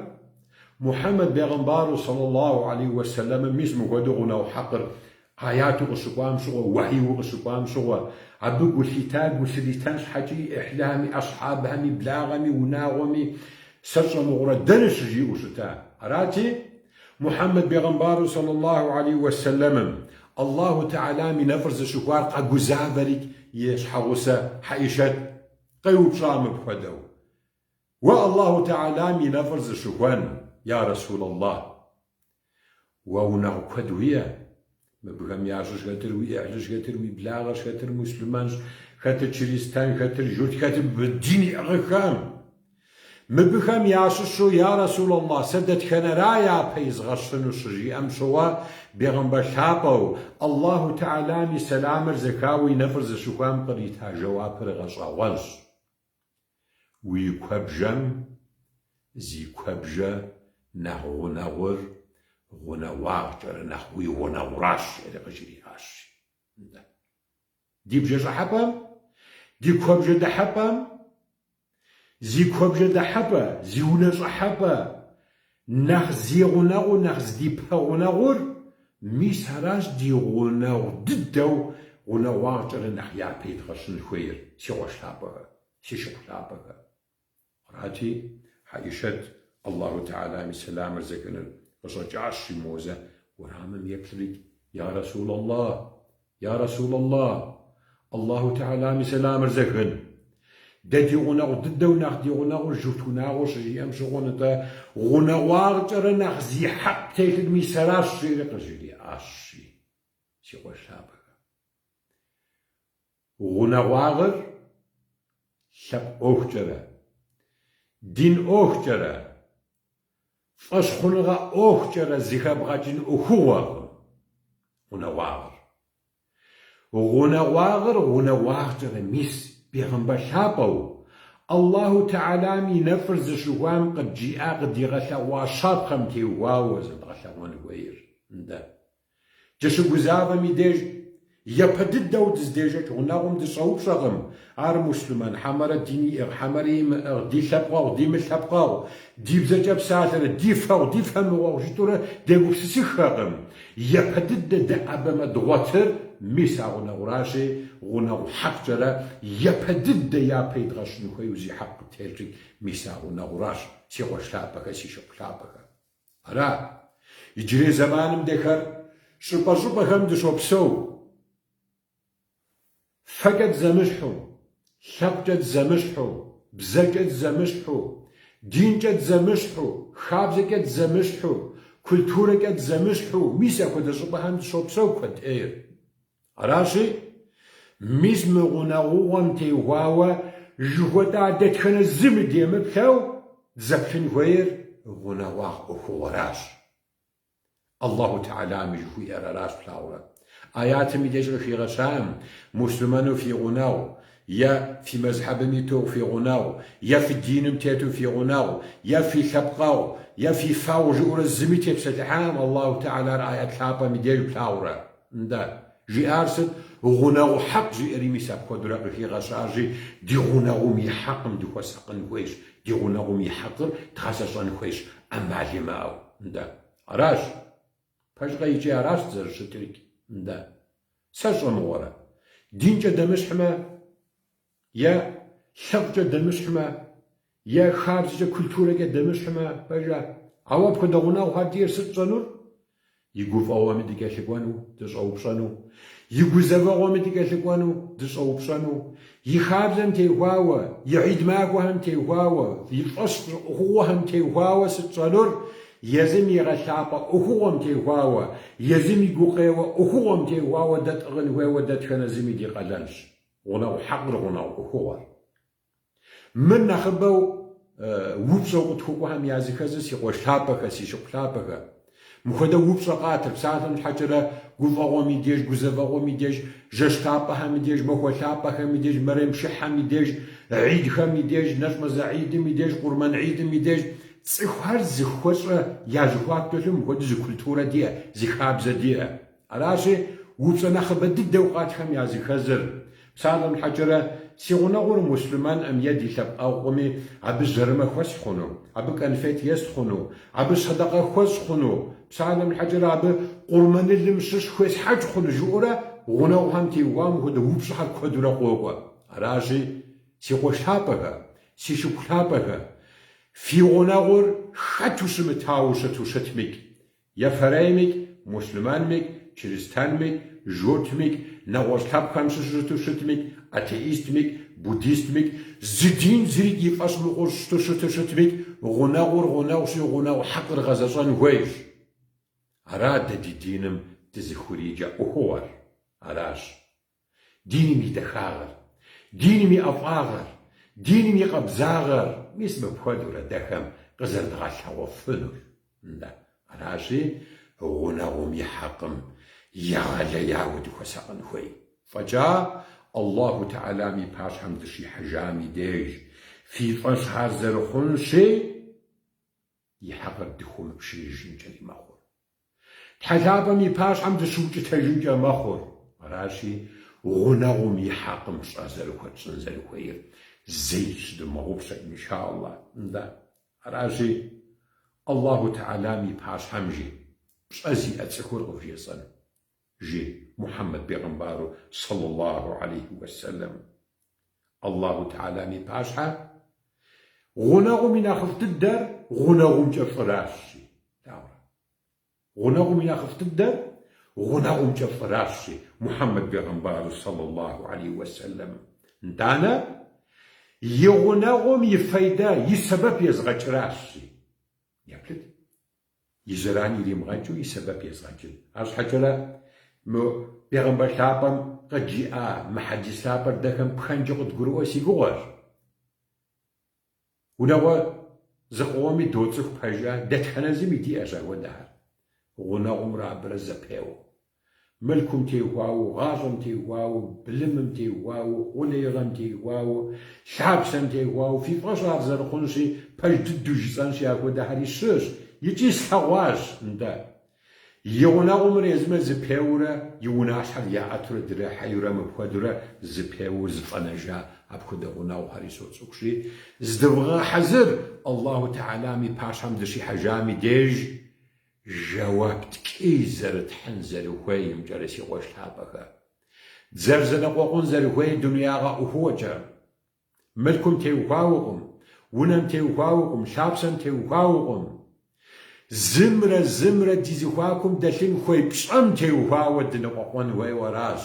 Мухьэммэд бегъымбару сэллаллаху алейхи уэсэлэмым мис мыхуэдэу гъунэгъу хьэкъыр аяту къыщыкӏуам щыгъуэ, уэхьиу къыщыкӏуам щыгъуэ, абы гу лъита, гу лъритэн щхьэкӏи и ӏыхьлыхэми, ӏэсхьабхэми, благъэми, унагъуэми сэ сщӏэ мыгъуэрэ дэнэ щыжиӏэу щыта. Арати, Мухьэммэд бегъымбару сэллаллаху алейхи уэсэлэмым Аллаху Тэхьэлам и нэфӏыр зыщыхуар къэгузавэри и щхьэгъусэ Хьэӏишэт къеупщӏа мыпхуэдэу. Уэ Аллаху Тэхьэлам и нэфӏыр зыщыхуэн, я Расул Аллах! Уэ гъунэгъу куэд уиӏэ? Мыбыхэм ящыщ хэтыр уи ӏыхьлыщ, хэтыр уи благъэщ, хэтыр муслъымэнщ, хэтыр чыристэн, хэтыр журт, хэтыр дин иӏыгъыхэм. Мыбыхэм ящыщу, я Расул Аллах, сэ дэтхэнэра япэ изгъэщыну щыжиӏэм щыгъуэ, Бегъымбар лъапӏэу, Аллаху Тэхьэлам и сэламыр зэхауэ и нэфӏыр зыщыхуам кърита жэуапыр гъэщӏэгъуэнщ. Уи куэбжэм зи куэбжэ нэхъ гъунэгъур гъунэгъуагъкӏэрэ нэхъ уи гъунэгъуращ, жиӏэри къыжриӏащ. Нтӏэ. Ди бжэ щӏыхьэпӏэм, ди куэбжэ дыхьэпӏэм, зи куэбжэ дыхьэпӏэ, зи унэ щӏыхьэпӏэ нэхъ зи гъунэгъуу, нэхъ здипэгъунэгъур, мис аращ ди гъунэгъу дыдэу гъунэгъуагъкӏэрэ нэхъ япэ идгъэщын хуейр, си къуэш лъапӏэхэр, си шыпхъу лъапӏэхэр. Арати, Хьэӏишэт, Аллаху Тэхьэлам и сэламыр зэхыныр къыщӏэкӏащ мозэ уэрамым еплърикӏ, Я Расул Аллах! Я Расул Аллах! Аллаху Тэхьэлам и сэламыр зэхын! Дэ ди гъунэгъу дыдэу нэхъ ди гъунэгъур журт унагъуэ щыжиӏэм щыгъуэ, нтӏэ, гъунэгъуагъкӏэрэ нэхъ зи хьэкъ птелъыр мис аращ, жери къыжриӏащ, си къуэш лъапӏэхэ. Гъунэгъуагъыр лъэпкъ ӏуэхукӏэрэ, дин ӏуэхукӏэрэ, фӏэщхъуныгъэ ӏуэхукӏэрэ зыхэбгъэкӏын ӏуэхугъуэкъым гъунэгъуагъыр. Гъунэгъуагъыр гъунэгъуагъкӏэрэ мис бегъымбар лъапӏэу Аллаху Тэхьэлам и нэфӏыр зыщыхуам къыджиӏа къыдигъэлъэгъуа щапхъэм теухуауэ зэдгъэлъэгъуэн хуейр. Нтӏэ. Дыщыгузавэм и деж япэ дыдэу дыздежэкӏ гъунэгъум дыщӏэупщӏэкъым, ар муслъымэн хьэмэрэ дин иӏыгъ хьэмэрэ имыӏыгъ, ди лъэпкъэгъу, димылъэпкъэгъу, ди бзэкӏэ псалъэрэ, ди фэгъу, ди фэмыгъуэгъу жытӏэурэ дегупсысыххэкъым. Япэ дыдэ дыӏэбэмэ дгъуэтыр мис а гъунэгъуращи, гъунэгъу хьэкъкӏэрэ япэ дыдэ япэ идгъэщын хуейуэ зи хьэкъ къыттелъри мис а гъунэгъуращ, си къуэш лъапӏэхэ, си шыпхъу лъапӏэхэ. Ара? Иджырей зэманым дэхэр щӏыпӏэ-щӏыпӏэхэм дыщопсэу. Фэкӏэ дызэмыщхьу, лъэпкъкӏэ дызэмыщхьу, бзэкӏэ дызэмыщхьу, динкӏэ дызэмыщхьу, хабзэкӏэ дызэмыщхьу, культурэкӏэ дызэмыщхьу, мис апхуэдэ щӏыпӏэхэм дыщопсэу куэд ӏейр. Аращи, мис мы гъунэгъугъэм теухуауэ жыхуэтӏа дэтхэнэ зыми демыплъэу дызэплъын хуейр гъунэгъуагъ ӏуэхугъуэращ. Аллаху Тэхьэлами жыхуиӏэр аращ плъагъурэ. Аятым и деж къыхигъэщам, муслъымэну фи гъунэгъу, е фи мэзхьэбым иту фи гъунэгъу, е фи диным тету фи гъунэгъу, е фи лъэпкъэгъу, е фи фэгъу жыӏэурэ зыми тепсэлъыхьам Аллаху Тэхьэлар аят лъапӏэм и деж плъагъурэ. Нтӏэ, жиӏар сыт? Гъунэгъу хьэкъ жиӏэри мис апхуэдэурэ къыхигъэщащи, ди гъунэгъум и хьэкъым дыхуэсакъын хуейщ, ди гъунэгъум и хьэкъыр дгъэзэщӏэн хуейщ ӏэмал имыӏэу. Нтӏэ, аращ. Пэжкъэ икӏи аращ дызэрыщытырикӏ. Нтӏэ, сэ щӏэмыгъуэрэ? Динкӏэ дэмыщхьмэ е лъэпкъкӏэ дэмыщхьмэ, е хабзэкӏэ, культурэкӏэ дэмыщхьмэ, пэжа? Ауэ апхуэдэ гъунэгъухэр диӏэр сыт тщӏэнур? И гуфӏэгъуэми дыкӏэлъыкӏуэну, дыщӏэупщӏэну, и гузэвэгъуэми дыкӏэлъыкӏуэну, дыщӏэупщӏэну, и хабзэм теухуауэ, и гьид махуэхэм теухуауэ, и фӏэщ хъу ӏуэхугъуэхэм теухуауэ сыт тщӏэнур? Езым игъэлъапӏэ ӏуэхугъуэм теухуауэ, езым и гукъеуэ ӏуэхугъуэм теухуауэ дэтӏыгъын хуейуэ дэтхэнэ зыми ди къалэнщ. Гъунэгъу хьэкъыр гъунэгъу ӏуэхугъуэр. Мыр нэхъыбэу упщӏэу къытхуэкӏуэхэм языхэзыр си къуэш лъапӏэхэ, си шыпхъу лъапӏэхэ. Мыхуэдэ упщӏэ къатыр, псалъэм щхьэкӏэрэ гуфӏэгъуэм и деж, гузэвэгъуэм и деж, жэщ лъапӏэхэм и деж, махуэ лъапӏэхэм и деж, мэрем пшыхьэм и деж, гьидхэм и деж, нэщӏмазэ гьидым и деж, къурмэн гьидым и деж, цӏыхухэр зыхуэщӏэ я зэхуаку дэлъу мыхуэдэу зы культурэ диӏэ, зы хабзэ диӏэ. Аращи, упщӏэ нэхъыбэ дыдэу къатхэм языхэзыр, псалъэм щхьэкӏэрэ, си гъунэгъур муслъымэнкъым е ди лъэпкъэгъукъыми, абы жьэрымэ хуэсхь хъуну, абы конфет ест хъуну, абы сэдэкъэ хуэсщӏ хъуну, псалъэм щхьэкӏэрэ, абы къурмэнылым щыщ хуесхьэкӏ хъуну жыӏэурэ гъунэгъухэм теухуауэ мыхуэдэ упщӏэхэр куэдурэ къокӏуэ. Аращи, си къуэш лъапӏэхэ, си шыпхъу лъапӏэхэ, фи гъунэгъур хэту щымытауэ щыту щытмикӏ, Ефэреймикӏ, муслъымэнмикӏ, чыристэнмикӏ, журтмикӏ, нэгъуэщӏ лъэпкъхэм щыщу щыту щытмикӏ, атеистмикӏ, буддистмикӏ, зы дин зырикӏ и фӏэщ мыхъуу щыту щыту щытмикӏ, гъунэгъур гъунэгъущи, гъунэгъу хьэкъыр гъэзэщӏэн хуейщ. Ара дэ ди диным дызыхуриджэ ӏуэхугъуэр? Аращ. Диным и дахагъэр, диным и ӏэфӏагъэр, диным и къабзагъэр мис мыпхуэдэурэ дэхэм къызэрыдгъэлъэгъуэфынур. Нтӏэ, аращи, гъунэгъум и хьэкъым егъэлеяуэ дыхуэсакъын хуей. Фӏэкӏа, Аллаху Тэхьэлам и пащхьэм дыщихьэжам и деж, фи фӏэщ ар зэрыхъунщи, и хьэкъыр дыхуэмыпшыныжынкӏэри мэхъур. Тхьэ лъапӏэм и пащхьэм дыщыукӏытэжынкӏэ мэхъур. Аращи, гъунэгъум и хьэкъым пщӏэ зэрыхуэтщӏын зэрыхуейр зэи зыщыдывмыгъэгъупщэ, иншаллах. Нтӏэ, аращи, Аллаху Тэхьэлам и пащхьэм, жи, пщӏэ зиӏэ цӏыхур къывжесӏэн, жи Мухьэммэд бегъымбару сэллаллаху алейхи уэсэлэм. Аллаху Тэхьэлам и пащхьэ гъунэгъум и нэхъыфӏ дыдэр гъунэгъумкӏэ фӏыращ, жи. Дауэрэ? Гъунэгъум и нэхъыфӏ дыдэр гъунэгъумкӏэ фӏыращ, жи Мухьэммэд бегъымбару сэллаллаху алейхи уэсэлэм. Нтӏанэ, и гъунэгъум и фейдэ, и сэбэп езыгъэкӏыращ, жи. Еплъыт. И зэран иримыгъэкӏыу и сэбэп езыгъэкӏын. Арщхьэкӏэрэ мы бегъымбар лъапӏэм къыджиӏа мы хьэдис лъапӏэр дэхэм пхэнджу къыдгурыӏуэ си гугъэщ. Унагъуэ зыкъомми доцӏыху пэжа, дэтхэнэ зыми диӏэщ апхуэдэхэр. Гъунэгъумрэ абырэ зэпеуэу. Мылъкум теухуауэ, гъащӏэм теухуауэ, былымым теухуауэ, къулеигъэм теухуауэ, лъапсэм теухуауэ, фи фӏэщ ар зэрыхъунщи, пэж дыдэу жысӏэнщи, апхуэдэхэри щыӏэщ икӏи слъэгъуащ, нтӏэ. И гъунэгъумрэ езымрэ зэпеуэрэ и унащхьэр яӏэтурэ драхьейурэ мыпхуэдэурэ зэпеуэу зыфӏэнэжа апхуэдэ гъунэгъухэри соцӏыхущи, зыдывгъэхьэзыр Аллаху Тэхьэлам и пащхьэм дыщихьэжам и деж жэуап ткӏий зэрытхьын зэрыхуеймкӏэрэ, си къуэш лъапӏэхэ. Дзэр зэныкъуэкъун зэрыхуейр дунеягъэ ӏуэхугъуэкӏэ. Мылъкум теухуауэкъым, унэм теухуауэкъым, лъапсэм теухуауэкъым. Зымрэ зымрэ ди зэхуакум дэлъын хуей пщӏэм теухуауэ дыныкъуэкъуэн хуейуэ аращ.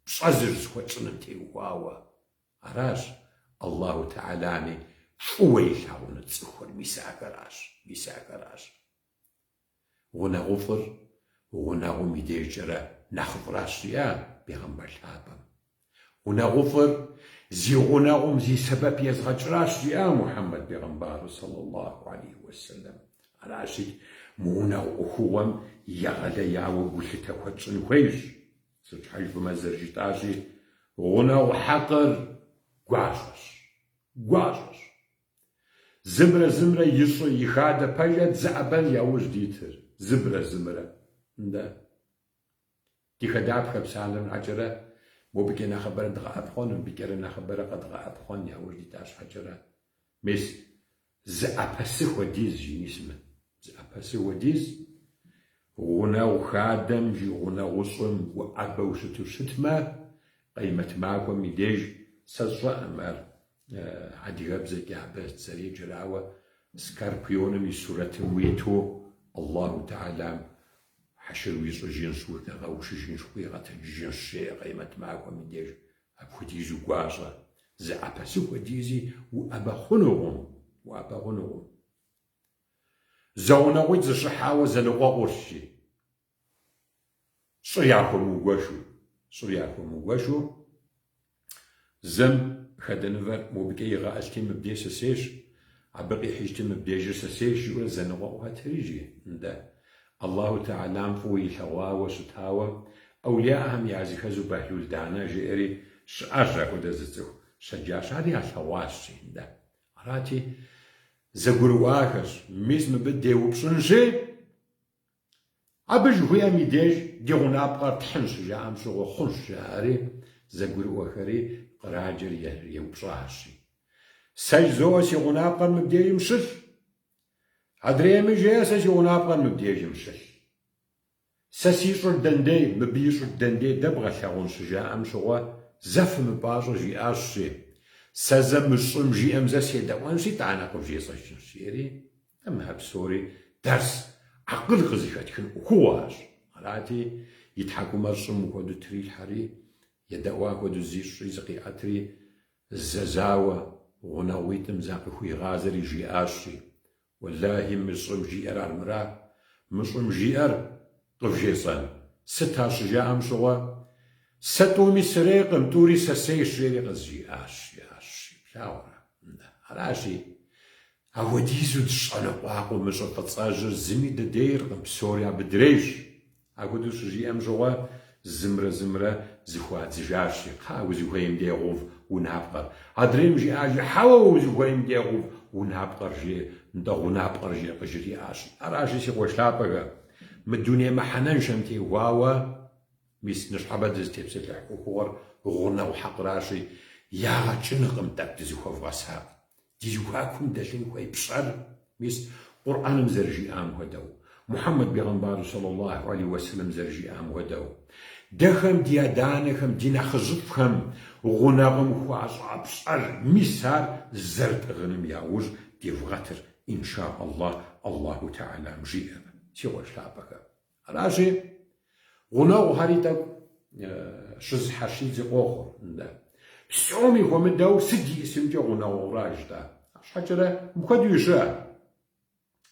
Пщӏэ зызыхуэтщӏыным теухуауэ аращ. Аллаху Тэхьэлами фӏыуэ илъагъуну цӏыхур мис ахэращ, мис ахэращ. Гъунэгъуфӏыр гъунэгъум и дежкӏэрэ нэхъыфӏращ, жиӏа бегъымбар лъапӏэм. Гъунэгъуфӏыр зи гъунэгъум зи сэбэп езгъэкӏращ, жиӏа Мухьэммэд бегъымбару сэллаллаху алейхи уэсэлэм. Аращи, мы гъунэгъу ӏуэхугъуэм егъэлеяуэ гулъытэ хуэтщӏын хуейщ. Сыт щхьэ жыпӏэмэ зэрыжытӏащи, гъунэгъу хьэкъыр гуащӏэщ. Гуащӏэщ. Зымрэ зымрэ и щӏы, и хадэ пэжэ дызэӏэбэн яужь дитыр, зымрэ зымрэ. Нтӏэ. Ди хадапхэ псалъэм щхьэкӏэрэ, мобыкӏэ нэхъыбэрэ дгъэӏэпхъуэн, мыбыкӏэрэ нэхъыбэрэ къэдгъэӏэпхъуэн яужь дита щхьэкӏэрэ. Мис, зы ӏэпэсы хуэдиз, жи, мис мы, зы ӏэпэсы хуэдиз, гъунэгъу хадэм, жи, гъунэгъущӏым уӏэбэу щыту щытмэ, къеймэт махуэм и деж сэ сщӏэӏым ар Адыгэбзэкӏэ абы зэреджэр, ауэ скорпионым и сурэтым уиту Аллаху Тэхьэлам хьэшыр уищӏыжынщ, укъигъэушыжынщ, укъигъэтэджыжынщ, жеӏэ къеймэт махуэм и деж. Апхуэдизу гуащӏэ, зы ӏэпэсы хуэдизи уӏэбэ хъунукъым, уӏэбэ хъунукъым. Зэгъунэгъуитӏ зэщыхьауэ зэныкъуэкъурщ, жи. Щӏыр яхуэмыугуэшу, щӏыр яхуэмыугуэшу, зым хадэнывэр мобыкӏэ игъэӏылъти мыбдеж сэсейщ, абы къихьыжти мыбдежыр сэсейщ, жиӏэурэ зэныкъуэкъухэтри, жи, нтӏэ. Аллаху Тэхьэлам фӏыуэ илъэгъуауэ щытауэ, ӏэулияхэм языхэзу Бэхьлул Дана жеӏэри, щыӏащ апхуэдэ зы цӏыху щэджащэ, ар ялъэгъуащ, жи, нтӏэ. Арати, зэгурыӏуахэщ, мис мыбы деупщӏынщи, Абы жыхуиӏэм и деж ди гъунапкъэр тхьын щыжаӏэм щыгъуэ хъунщ, жаӏэри, зэгурыӏуэхэри къраджэр еупщӏащи. Сэ жызоӏэ си гъунапкъэр мыбдежым щылъ. Адрейми жеӏэ сэ си гъунапкъэр мыбдежым щылъ. Сэ си щӏыр дэндей, мыбы и щӏыр дэндей дэбгъэлъэгъун щыжаӏэм щыгъуэ, зэ фымыпӏащӏэ жиӏащи, сэ зэ мы щӏым жиӏэм зэ седэӏуэнщи, тӏанэ къывжесӏэжынщ, жиӏэри, Мыхэр псори дэрс акъыл къызыхэтхын ӏуэхугъуэщ. Арати, и тхьэкӏумэр щӏым хуэдэу трилъхьэри, едэӏуа хуэдэу зищӏри зыкъиӏэтри, зэзауэ гъунэгъуитӏым закъыхуигъазэри жиӏащи, Уэлэхьи, мы щӏым жиӏэр армыра, мы щӏым жиӏэр къывжесӏэн. Сыт ар щыжаӏэм щыгъуэ, Сэ тӏуми сырейкъым, тӏури сэсейщ, жери къызжиӏащ, жиӏащ, плъагъурэ? Аращи, Апхуэдизу дыщӏэныкъуакъуэ мы щӏы фӏыцӏэжьыр зыми дыдейркъым, псори абы дрейщ. Апхуэдэу щыжиӏэм щыгъуэ, зымрэ зымрэ зыхуадзыжащ, кхъа, узыхуейм дей гъэув гъунапкъэр. Адрейм жиӏащи, хьэуэ, узыхуейм дей гъэув гъунапкъэр, жи, нтӏэ гъунапкъэр жи къыжриӏащ. Аращи, си къуэш лъапӏэхэ, мы дуней мыхьэнэншэм теухуауэ, мис ныщхьэбэ дызытепсэлъыхь ӏуэхугъуэр гъунэгъу хьэкъращи, ягъэ кӏынкъым тӏэкӏу дызыхуэвгъэсакъ. Ди зэхуакум дэлъын хуей пщӏэр, мис, Къурӏэным зэрыжиӏам хуэдэу, Мухьэммэд бегъымбару сэллаллаху алейхи уэсэлэм зэрыжиӏам хуэдэу, дэхэм ди адэ-анэхэм, ди нэхъыжьыфӏхэм гъунэгъум хуащӏа пщӏэр, мис ар зэрытӏыгъыным яужь девгъэтыр, инша Аллах, Аллаху Тэхьэлам жиӏэмэ, си къуэш лъапӏэхэ. Аращи, гъунэгъухэри тӏэкӏу щызэщхьэщидзи къохъур. Нтӏэ. Псоми хуэмыдэу сыт иӏысымкӏэ гъунэгъура жытӏа? Арщхьэкӏэрэ мыпхуэдэуи щыӏэ.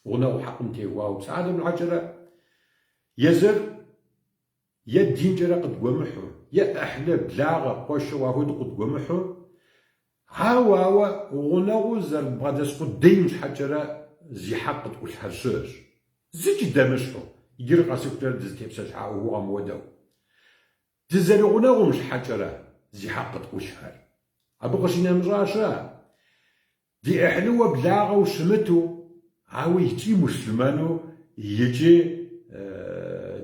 Гъунэгъу хьэкъым теухуауэ псалъэм щхьэкӏэрэ езыр. е динкӏэрэ къыдгуэмыхьу, е ӏыхьлы, благъэ, къуэшэу ахуэдэу къыдгуэмыхьу, ауэ, ауэ гъунэгъуу зэрыдбгъэдэс къудейм щхьэкӏэрэ зи хьэкъ къытӏулъхэр щыӏэщ. Зыкӏи дэмыщхьу, иджыри къэсыхукӏэрэ дызытепсэлъыхьа ӏуэхугъуэм хуэдэу. Дызэригъунэгъум щхьэкӏэрэ зи хьэкъ къытӏулъхэр. Абы къыщинэмыщӏа щыӏэ? Ди ӏыхьлыуэ благъэу щымыту, ауэ икӏи муслъымэну, икӏи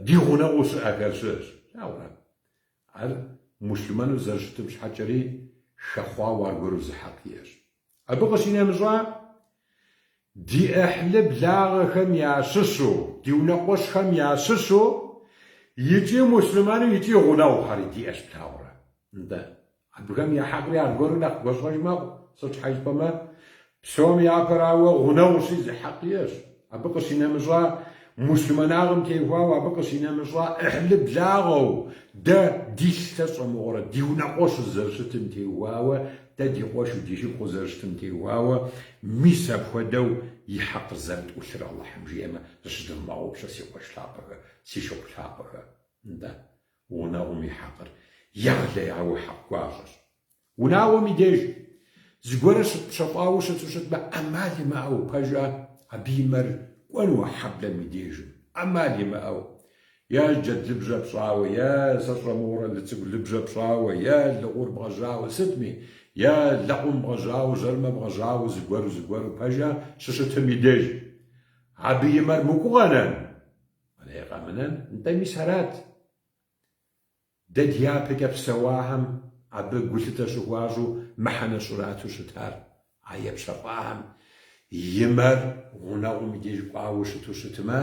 ди гъунэгъуу щыӏэхэр щыӏэщ. Плъагъурэ? Ар муслъымэну зэрыщытым щхьэкӏэри хэхъуауэ аргуэру зы хьэкъ иӏэщ. Абы къыщинэмыщӏа, ди ӏыхьлы благъэхэм ящыщу, ди унэкъуэщхэм ящыщу икӏи муслъымэну икӏи гъунэгъухэри диӏэщ, плъагъурэ? Нтӏэ, абыхэм я хьэкъри аргуэру нэхъ гуащӏэж мэхъу, сыт щхьэ жыпӏэмэ, псом япэрауэ гъунэгъущи зы хьэкъ иӏэщ. Абы къыщинэмыщӏа муслъымэнагъым теухуауэ, абы къыщинэмыщӏа ӏыхьлы благъэу дэ ди лъэ щӏэмыгъуэрэ ди унэкъуэщу зэрыщытым теухуауэ, дэ ди къуэшу, ди шыпхъуу зэрыщытым теухуауэ, мис апхуэдэу и хьэкъыр зэрытӏулъыр Алыхьым жиӏэмэ, зыщыдывмыгъэгъупщэ си къуэш лъапӏэхэ, си шыпхъу лъапӏэхэ. Нтӏэ, гъунэгъум и хьэкъыр егъэлеяуэ хьэкъ гуащӏэщ. Унагъуэм и деж зыгуэрэ щытпщэфӏауэ щыту щытмэ, ӏэмал имыӏэу, пэжа, абы и мэр кӏуэну а хьэблэм и дежым, ӏэмал имыӏэу. Е джэд лыбжьэ пщӏауэ, е сэ сщӏэмыгъуэрэ лы цӏыкӏу лыбжьэ пщӏауэ, е лыгъур бгъэжьауэ, сытми, е лэкъум бгъэжьауэ, жьэрымэ бгъэжьауэ, зыгуэру, зыгуэру, пэжа, щыщытым и деж. Абы и мэр мыкӏуэу къэнэн? Къэней къэмынэн? Нтӏэ, мис арат. Дэ дяпэкӏэ псэуахэм абы гулъытэ щыхуащӏу мыхьэнэ щӏрату щытар а епщэфӏахэм и мэр гъунэгъум и деж кӏуауэ щыту щытмэ,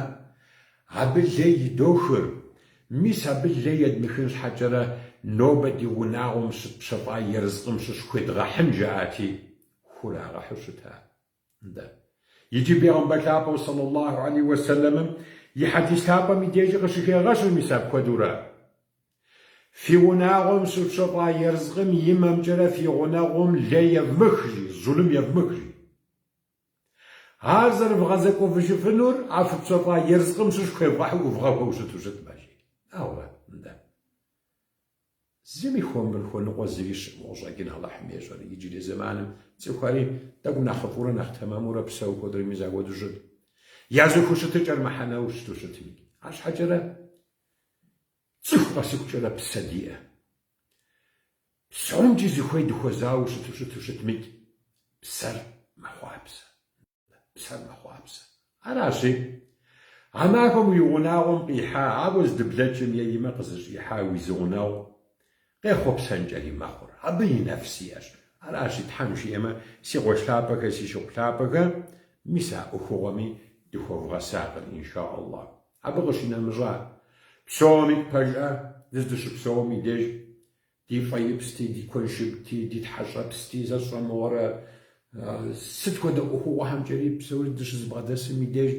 абы лей идохыр. Мис абы лей едмыхын щхьэкӏэрэ нобэ ди унагъуэм щытпщэфӏа ерыскъым щыщ хуедгъэхьын жаӏати, хурагъэхьу щыта. Нтӏэ. Иджы Бегъымбар лъапӏэу сэллаллаху алейхи уэсэлэмым и хьэдис лъапӏэм и дежи къыщыхегъэщыр мис апхуэдэурэ. Фи унагъуэм щыфпщэфӏа ерыскъым и мэмкӏэрэ фи гъунэгъум лей евмых, жи, зулым евмых, жи. Ар зэрывгъэзэкӏуэвыжыфынур а фыпщэфӏа ерыскъым щыщ хуевгъэхьу ӏувгъэхуэу щыту щытмэ, жи. Ауэ, нтӏэ. Зыми хуэмыр хуэныкъуэ зыри щыӏэу къыщӏэкӏын Алыхьым ещӏэр. Иджырей зэманым цӏыхухэри тӏэкӏу нэхъыфӏурэ нэхъ тэмэмурэ псэу хуэдэри мис апхуэдэу щыт. Я зэхущытыкӏэр мыхьэнэу щыту щытми. Арщхьэкӏэрэ цӏыху къэсыхукӏэрэ псэ диӏэ. Псомкӏи зыхуей дыхуэзауэ щыту щыту щытмикӏ, псэр мэхъуапсэ. Псэр мэхъуапсэ. Аращи, а махуэм уи гъунагъуэм къихьа, ауэ здыблэкӏым е и мэ къызыщӏихьа уи зы гъунэгъу къехъуэпсэнкӏэри мэхъур. Абы и нэфс иӏэщ. Аращи, Тхьэм жиӏэмэ, си къуэш лъапӏэхэ, си шыпхъу лъапӏэхэ, мис а ӏуэхугъуэми дыхуэвгъэсакъыр, инша Аллах. Абы къыщинэмыщӏа, псоми пэжӏэ дыздыщыпсэум и деж Ди фӏеипсти, ди куэншыбти, ди тхьэщӏэпсти, сэ сщӏэмыгъуэрэ сыт хуэдэ ӏуэхугъуэхэмкӏэри псори дыщызыбгъэдэсым и деж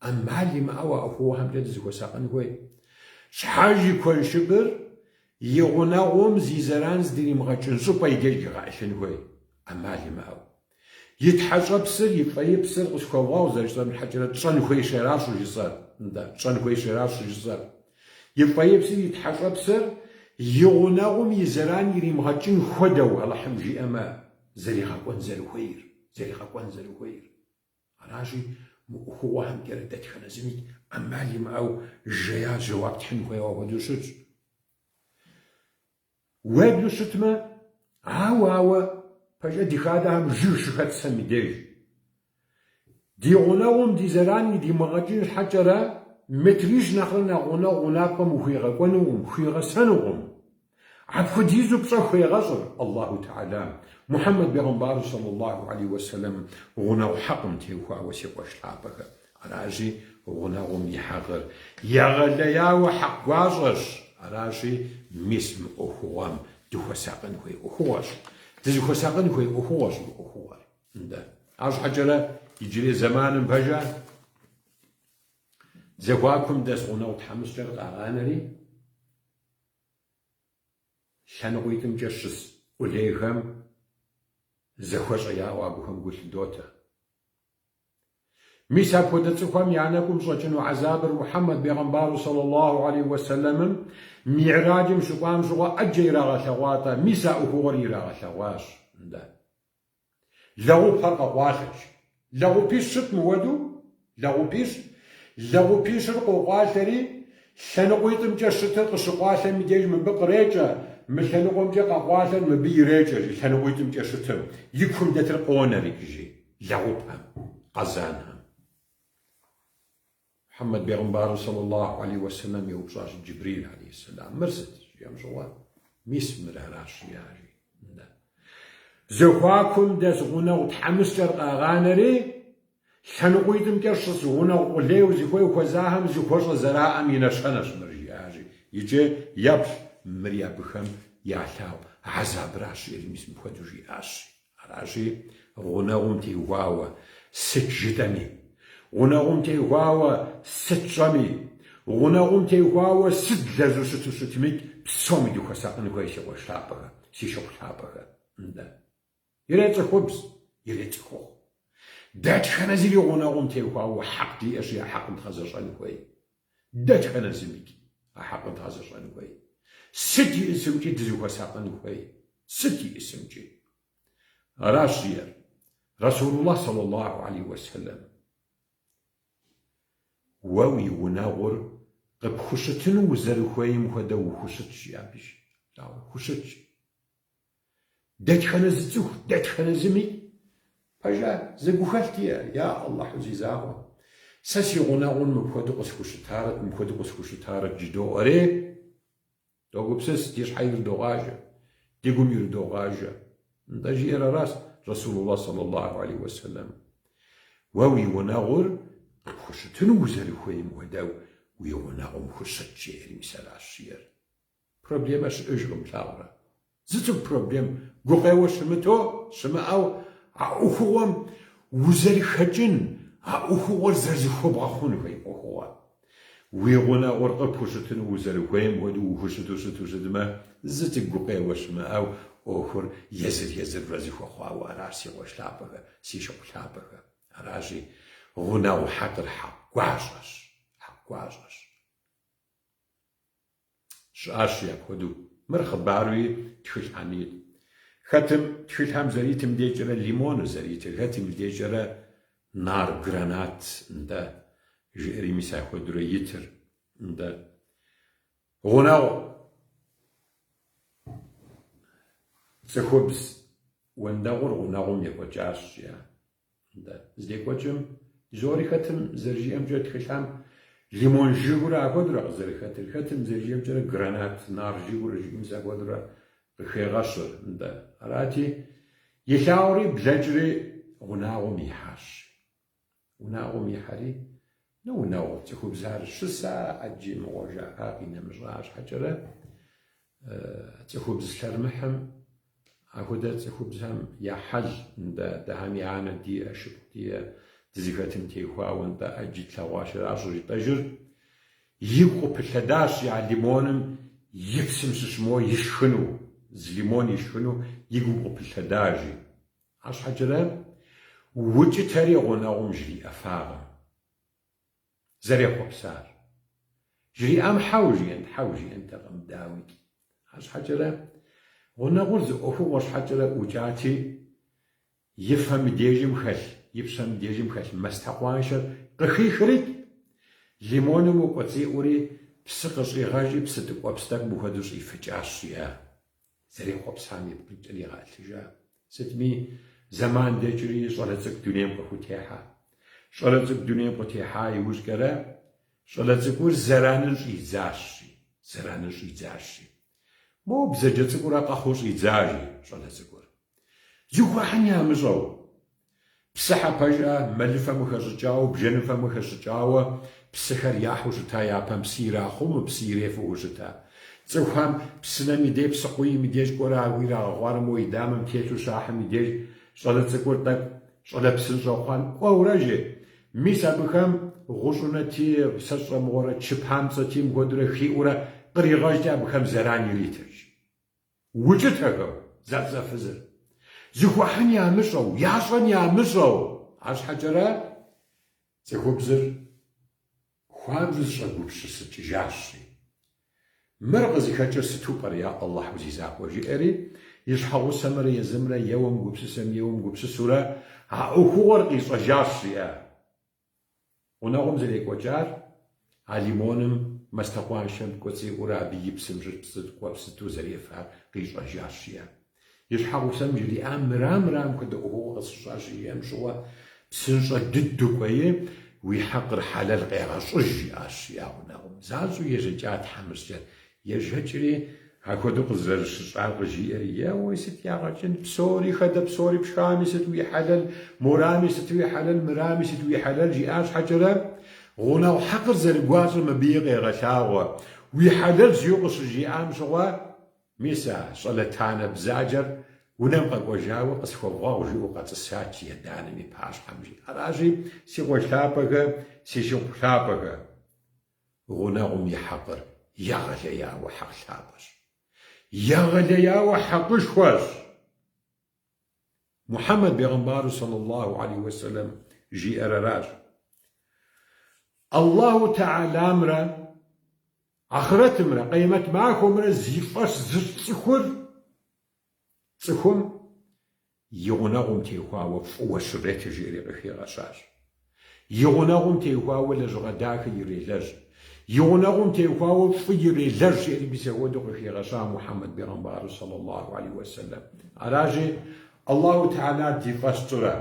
ӏэмал имыӏэу а ӏуэхугъуэхэмкӏэ дызыхуэсакъын хуей. Щхьэж и куэншыбыр и гъунэгъум зи зэран здыримыгъэкӏын щӏыпӏэ и деж игъэӏылъын хуей, ӏэмал имыӏэу. И тхьэщӏэпсыр, и фӏеипсыр къысхуэвгъэгъу зэрыжысӏэм щхьэкӏэрэ тщӏэн хуейщ аращ щӏыжысӏэр. Нтӏэ, тщӏэн хуейщ аращ щӏыжысӏэр. И фӏеипсыр, и тхьэщӏэпсыр и гъунэгъум и зэран иримыгъэкӏын хуэдэу Алыхьым жиӏэмэ, зэригъэкӏуэн зэрыхуейр, зэригъэкӏуэн зэрыхуейр. Аращи, мы ӏуэхугъуэхэмкӏэрэ дэтхэнэ зыми ӏэмал имыӏэу жея жэуап тхьын хуейуэ апхуэдэу щытщ. Уеблу щытмэ, ауэ, ауэ, пэжӏэ ди хадэхэм жыг щыхэтсэм и деж. Ди гъунэгъум ди зэран идимыгъэкӏын щхьэкӏэрэ, метрищ нэхърэ нэхъ гъунэгъу гъунапкъэм ухуигъэкӏуэнукъым, хуигъэсэнукъым. Апхуэдизу пщӏэ хуегъэщӏыр Аллаху Тэхьэлам, Мухьэммэд бегъымбару сэллаллаху алейхи уэсэлэм гъунэгъу хьэкъым теухуауэ си къуэш лъапӏэхэ. Аращи, гъунэгъум и хьэкъыр егъэлеяуэ хьэкъ гуащӏэщ. Аращи, мис мы ӏуэхугъуэм дыхуэсакъын хуей ӏуэхугъуэщ. Дызыхуэсакъын хуей ӏуэхугъуэщ мы ӏуэхугъуэр. Нтӏэ. Арщхьэкӏэрэ иджырей зэманым пэжа зэхуакум дэс гъунэгъу тхьэмыщкӏэр къагъанэри, лъэныкъуитӏымкӏэ щыс къулейхэм зэхуэщӏэ яӏэу абыхэм гу лъыдотэ. Мис апхуэдэ цӏыхухэм я нэкӏум щӏэкӏыну гӏэзабыр Мухьэммэд бегъымбару сэллаллаху алейхи уэсэлэмым Мигьраджым щыкӏуам щыгъуэ ӏэджэ ирагъэлъэгъуатӏэ, мис а ӏуэхугъуэр ирагъэлъэгъуащ. Нтӏэ. Лэгъупхэр къэкъуалъэщ. Лэгъупищ щыт мыуэду? Лэгъупищ. Лэгъупищыр къокъуалъэри, лъэныкъуитӏымкӏэ щытыр къыщыкъуалъэм и деж мыбы кърекӏэ, мы лъэныкъуэмкӏэ къэкъуалъэр мыбы ирекӏэ, жи, лъэныкъуитӏымкӏэ щытым, и кум дэтыр къонэри, жи, лэгъупхэм, къэзанхэм. Мухьэммэд бегъымбарыр сэллаллаху алейхи уэсэлэм еупщӏащ Джибрил алейхи сэлам, мыр сыт? Жиӏэм щыгъуэ, мис мыр аращ, жиӏа жи. Нтӏэ. Зэхуакум дэс гъунэгъу тхьэмыщкӏэр къагъанэри, лъэныкъуитӏымкӏэ щыс гъунэгъу къулейуэ зыхуей хуэзахэм зыхуэщӏэ зэраӏэм и нэщэнэщ мыр, жиӏа жи. Иджы еплъ, мыри абыхэм ялъагъу гьэзабыращ, жиӏэри мис мыпхуэдэу жиӏащ. Аращи, гъунэгъум теухуауэ сыт жытӏэми, гъунэгъум теухуауэ сыт тщӏэми, гъунэгъум теухуауэ сыт длэжьу щыту щытмикӏ, псоми дыхуэсакъын хуей си къуэш лъапӏэхэ, си шыпхъу лъапӏэхэ. Нтӏэ. Ирецӏыхубз, ирецӏыхухъу. Дэтхэнэ зыри гъунэгъум теухуауэ хьэкъ диӏэщи, а хьэкъым дгъэзэщӏэн хуей. Дэтхэнэ зымикӏ а хьэкъыр дгъэзэщӏэн хуей. Сыт иӏысымкӏи дызыхуэсакъын хуей. Сыт иӏысымкӏи. Аращ жиӏэр Расулуллах саллаллаху алейхи уэсэлэм. Уэ уи гъунэгъур къыпхущытыну узэрыхуейм хуэдэу ухущыт, жи абы. Хущытщ. Дэтхэнэ зы цӏыху, дэтхэнэ зыми, пэжа, зы гухэлъ иӏэ, я Аллахьу зи закъуэ. Сэ си гъунэгъур мыпхуэдэу къысхущытарэт, мыпхуэдэу къысхущытарэт жыдоӏэри, догупсыс, ди щхьэ ирыдогъажэ, ди гум ирыдогъажэ. Нтӏэ жиӏэр аращ Расулуллах саллаллаху алейхи уэсэлэм. Уэ уи гъунэгъур къыпхущытыну узэрыхуейм хуэдэу уи гъунэгъум хущыт, жеӏэри мис аращ жиӏэр. Проблемэ щыӏэжкъым, плъагъурэ? Зы цӏыкӏу проблем гукъеуэ щымыту, щымыӏэу, а ӏуэхугъуэм узэрыхэкӏын, а ӏуэхугъуэр зэрызыхуэбгъэхъун хуей ӏуэхугъуэ. Уи гъунэгъур къыпхущытыну узэрыхуейм хуэдэу ухущыту щыту щытмэ, зы цӏыкӏу гукъеуэ щымыӏэу ӏуэхур езыр-езырурэ зыхуэхъуауэ аращ, си къуэш лъапӏэхэ, си шыпхъу лъапӏэхэ. Аращи, гъунэгъу хьэкъыр хьэкъ гуащӏэщ, хьэкъ гуащӏэщ. Щыӏащ апхуэдэу. Мыр хъыбаруи тхылъхэми ит. Хэтым тхылъхэм зэритым дежкӏэрэ лимону зэритыр, хэтым дежкӏэрэ нар гранат, нтӏэ, жиӏэри мис апхуэдэурэ итыр, нтӏэ. Гъунэгъу цӏыхубз уэндэгъур гъунэгъум екӏуэкӏащ, жиӏа. Нтӏэ, здекӏуэкӏым, жори хэтым зэрыжиӏэмкӏэ тхылъам лимон жыгыурэ апхуэдэурэ къызэрыхэтыр, хэтым зэрыжиӏэмкӏэрэ гранат нар жыгыурэ жиӏэу мис апхуэдэурэ къыхегъэщыр. Нтӏэ, арати, илъагъури блэкӏри унагъуэм ихьащ. Унагъуэм ихьэри, ну, унагъуэ цӏыхубзар щыса, ӏэджи мыгъуэ жаӏа къинэмыщӏа щхьэкӏэрэ, цӏыхубз лъэрымыхьым Апхуэдэ цӏыхубзхэм я хьэл, нтӏэ, дэхэми анэ диӏэ, шыпхъу диӏэ, дызыхэтым техуауэ, нтӏэ, ӏэджи тлъэгъуащ, аращ щӏыжытӏэжыр. Игу къыпылъэдащ а лимоным и псым щыщ моуэ ишхыну, зы лимон ишхыну и гум къыпылъэда, жи. Арщхьэкӏэрэ укӏытэри гъунэгъум жриӏэфакъым. Зэрехъуэпсар. Жриӏам хьэуэ жиӏэнт, хьэуэ жиӏэнтэкъым, дауикӏ. Арщхьэкӏэрэ, гъунэгъур зы ӏуэхугъуэ щхьэкӏэрэ ӏукӏати, и фэм и дежым хэлъ, и пщэм и дежым хэлъ мастэ къуаншэр къыхихрикӏ, лимоным кӏуэцӏиӏури, псы къыщӏигъэжи, псы ткӏуэпс тӏэкӏу мыхуэдэу щӏифыкӏащ, жиӏа. Зэрехъуэпсам ипкъ иткӏэ игъэӏылъыжа. Сытми, зэман дэкӏри, щӏалэ цӏыкӏу дунейм къыхутехьэ. Щӏалэ цӏыкӏу дунейм къытехьа иужькӏэрэ, щӏалэ цӏыкӏур зэранын щӏидзащ, жи, зэранын щӏидзащ, жи. Мо бзаджэ цӏыкӏурэ къэхъуу щӏидза, жи, щӏалэ цӏыкӏур. Зыхуэхьын ямыщӏэу. Псыхьэ пэжа, мэлыфэм къыхэщӏыкӏауэ, бжэныфэм къыхэщӏыкӏауэ псыхэр яхьу щыта, япэм псы ирахъуму, псы ирефэу щыта. Цӏыхухэм псынэм и деж, псыкъуийм и деж кӏуэрэ ауэ ирагъэхъуарэ мо и дамэм телъу щахьым и деж щӏалэ цӏыкӏур тӏэкӏу щӏалэ псынщӏэ хъуам кӏуэурэ жи. Мис абыхэм гъущӏунэти, сэ сщӏэ мыгъуэрэ чы памцӏэти мыхуэдурэ хиӏурэ къригъэжти абыхэм зэран иритырт. Укӏытэхэу, зэлӏзэфызыр. Зыхуэхьын ямыщӏэу, ящӏэн ямыщӏэу. Арщхьэкӏэрэ цӏыхубзыр хуабжьу зыщӏэгупсысыкӏыжащ. Мыр къызыхэкӏыр сыту пӏэрэ, я Аллахьу зи закъуэ, жиӏэри, и щхьэгъусэмрэ езымрэ еуэм гупсысэм, еуэм гупсысурэ, а ӏуэхугъуэр къищӏэжащ, жиӏэ. Гъунэгъум зэрекӏуэкӏар а лимоным мастэкъуаншэм кӏуэцӏиӏурэ абы и псым щыщ псы ткӏуэпс зэрефар къищӏэжащ, жиӏэ. И щхьэгъусэм жриӏам мыра мыра мыпхуэдэ ӏуэхугъуэ къысщыщӏащ жиӏэм щыгъуэ, псынщӏэ дыдэу кӏуэи, уи хьэкъыр хьэлэл къегъэщӏыж, жиӏащ я гъунэгъум. Занщӏэу ежьэкӏа тхьэмыщкӏэр. Ежьэкӏри, апхуэдэу къызэрыщыщӏар къыжиӏэри, еуэ, сыт ягъэкӏын, псори хэдэ псори пшхами сыт уи хьэлэл, морами сыт уи хьэлэл, мырами сыт уи хьэлэл, жиӏа щхьэкӏэрэ, гъунэгъу хьэкъыр зэрыгуащӏэр мыбыи къегъэлъагъуэ. Уи хьэлэл жиӏэу къыщыжиӏам щыгъуэ, Мис а щӏалэ танэ бзаджэр унэм къэкӏуэжауэ къысхуэвгъэгъу жиӏэу къэтӏысат и адэ-анэм и пащхьэм, жи. Аращи, си къуэш лъапӏэхэ, си шыпхъу лъапӏэхэ, гъунэгъум и хьэкъыр егъэлеяуэ хьэкъ лъапӏэщ. Егъэлеяуэ хьэкъышхуэщ. Мухьэммэд бегъымбару саллаллаху алейхи уэсэлэм жиӏэр аращ. Аллаху Тэхьэламрэ Ахърэтымрэ Къемэт махуэмрэ зи фӏэщ зыщӏ цӏыхур цӏыхум и гъунэгъум техуауэ фӏыуэ щрет, жиӏэри къыхигъэщащ. И гъунэгъум техуауэ лэжьыгъэ дахэ ирелэжь. И гъунэгъум техуауэ фӏы ирелэжь, жиӏэри мис апхуэдэу къыхигъэща Мухьэммэд бегъымбару саллаллаху алейхи уэсэлэм. Аращи, Аллаху Тэхьэлар ди фӏэщ тщӏырэ?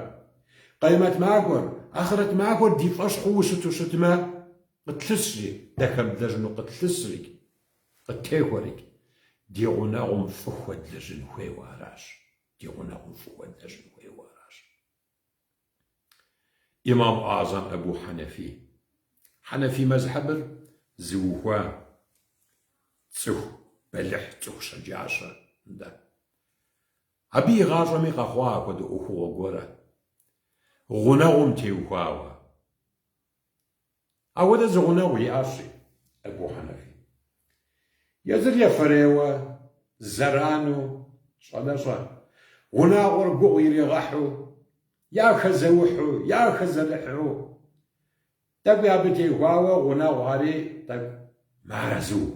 Къемэт махуэр, ахърэт махуэр ди фӏэщ хъууэ щыту щытмэ, Къытлъысри, дэ хэмыдлэжьыну къытлъысрикӏ, къыттехуэрикӏ, ди гъунэгъум фӏы хуэдлэжьын хуейуэ аращ, ди гъунэгъум фӏы хуэдлэжьын хуейуэ аращ. Имам Азам Абу Хьэнэфи. Хьэнэфи мэзхьэбыр зыухуа цӏыху бэлыхь, цӏыху щэджащэ, нтӏэ. Абы и гъащӏэми къэхъуа апхуэдэ ӏуэхугъуэ гуэрэ, гъунэгъум теухуауэ. Ауэдэ зы гъунэгъу иӏащ Абу Хьэнэфи. Езыр ефэрейуэ, зэрану, щӏалэщӏэ, унагъуэр гугъу иригъэхьу, яхэзэухьу, яхэзэрыхьу, тӏэкӏуи абы техуауэ гъунэгъухэри тӏэкӏу мыарэзыу.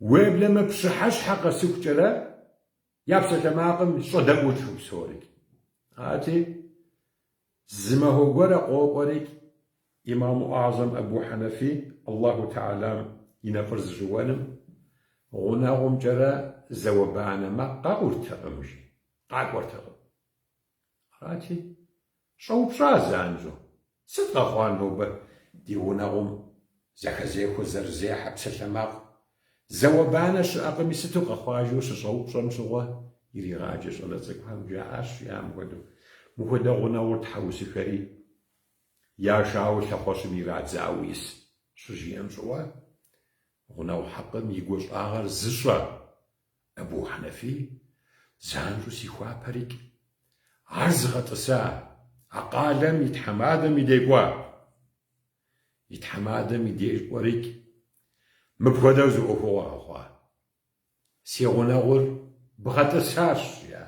Уеблэмэ пщыхьэщхьэ къэсыхукӏэрэ я псалъэмакъым щӏэдэӏукӏыу псорикӏ. Арати, Зы махуэ гуэрэ къокӏуэрикӏ Имаму Азэм Абу Хьэнэфи, Аллаху Тэхьэлам и нэфӏыр зыщыхуэным, гъунэгъумкӏэрэ зауэ-банэ макъ къэӏуртэкъым, жи, къакӏуэртэкъым. Арати, щӏэупщӏа занщӏэу, сыт къэхъуа нобэ ди гъунэгъум зэхэзехуэ зэрызехьэ псалъэмакъ Зауэ-банэ щыӏэкъыми, сыту къэхъуа жиӏэу щыщӏэупщӏэм щыгъуэ, иригъаджэ щӏалэ цӏыкӏухэм жаӏащ, жиӏа мыхуэдэу. Мыхуэдэ гъунэгъур тхьэусыхэри, яшауэ лъэхъуэщым ирадзауэ ис, щыжиӏэм щыгъуэ, гъунэгъу хьэкъым и гуащӏагъэр зыщӏэ Абу Хьэнэфий занщӏэу зихуапэрикӏ, ар зыгъэтӏыса а къалэм и тхьэмадэм и дей кӏуа. И тхьэмадэм и деж кӏуэрикӏ, мыпхуэдэу зы ӏуэхугъуэ къэхъуа. Си гъунэгъур бгъэтӏысащ, жиӏа.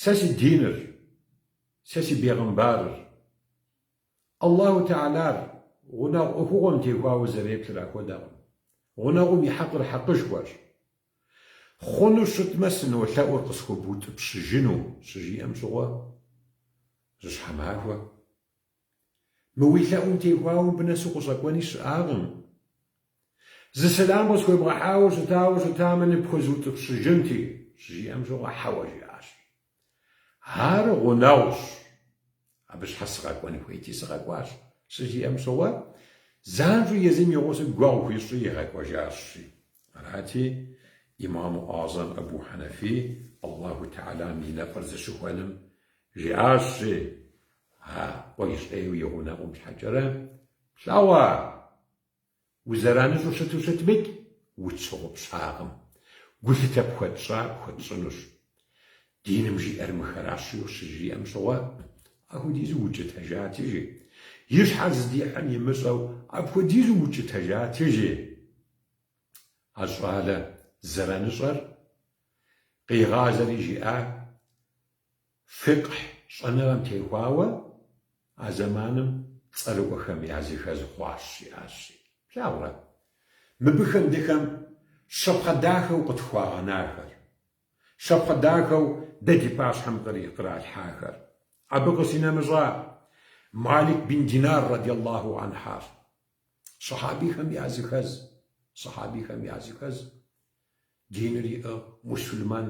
Сэ си диныр, сэ си бегъымбарыр, Аллаху Тэхьэлар гъунэгъу ӏуэхугъуэм техуауэ зэреплъыр ахуэдэкъым. Гъунэгъум и хьэкъыр хьэкъышхуэщ. Хъуну щытмэ, сынолъэӏур къысхуэбутӏыпщыжыну, щыжиӏэм щыгъуэ, Жьыщхьэмахуэ. Мы уи лъэӏум техуауэ мыбы нэсу къыщӏэкӏуэни щыӏакъым. Зы сэлам къысхуебгъэхьауэ щытауэ щытамэ, ныпхуэзутӏыпщыжынти, щыжиӏэм щыгъуэ, хьэуэ жиӏащ. Ар гъунэгъущ. Абы щхьэ сыкъэкӏуэн хуейти, сыкъэкӏуащ, щыжиӏэм щыгъуэ, занщӏэу езым и гъусэу гуэгъу хуищӏри игъэкӏуэжащ, жи. Арати, Имаму Азэм Абу Хьэнэфий, Аллаху Тэхьэлам и нэфӏыр зыщыхуэным, жиӏащ, жи, а къуейщӏейуэ и гъунэгъум щхьэкӏэрэ, Плъэгъуа? Узэраныщӏэу щыту щытмикӏ, утщыгъупщакъым. Гулъытэ пхуэтщӏа пхуэтщӏынущ. Диным жиӏэр мыхэращ жиӏэу щыжриӏэм щыгъуэ, апхуэдизу укӏытэжати, жи. И щхьэр зыдихьын имыщӏэу, апхуэдизу укӏытэжати, жи. А щӏалэ зэраныщӏэр къигъазэри жиӏа, фикъхь щӏэныгъэм техуауэ а зэманым. цӏэрыӏуэхэм языхэз хъуащ, жиӏащ. Плъагъурэ? Мыбыхэм дыхэм щапхъэ дахэу къытхуагъэнахэр, щапхъэ дахэу дэ ди пащхьэм къралъхьахэр. Абы къыщинэмыщӏа, Малик бин Динар радиаллаху анхьар. Щэхьабихэм языхэз, щэхьабихэм языхэз диныр иӏыгъ мусульмэн.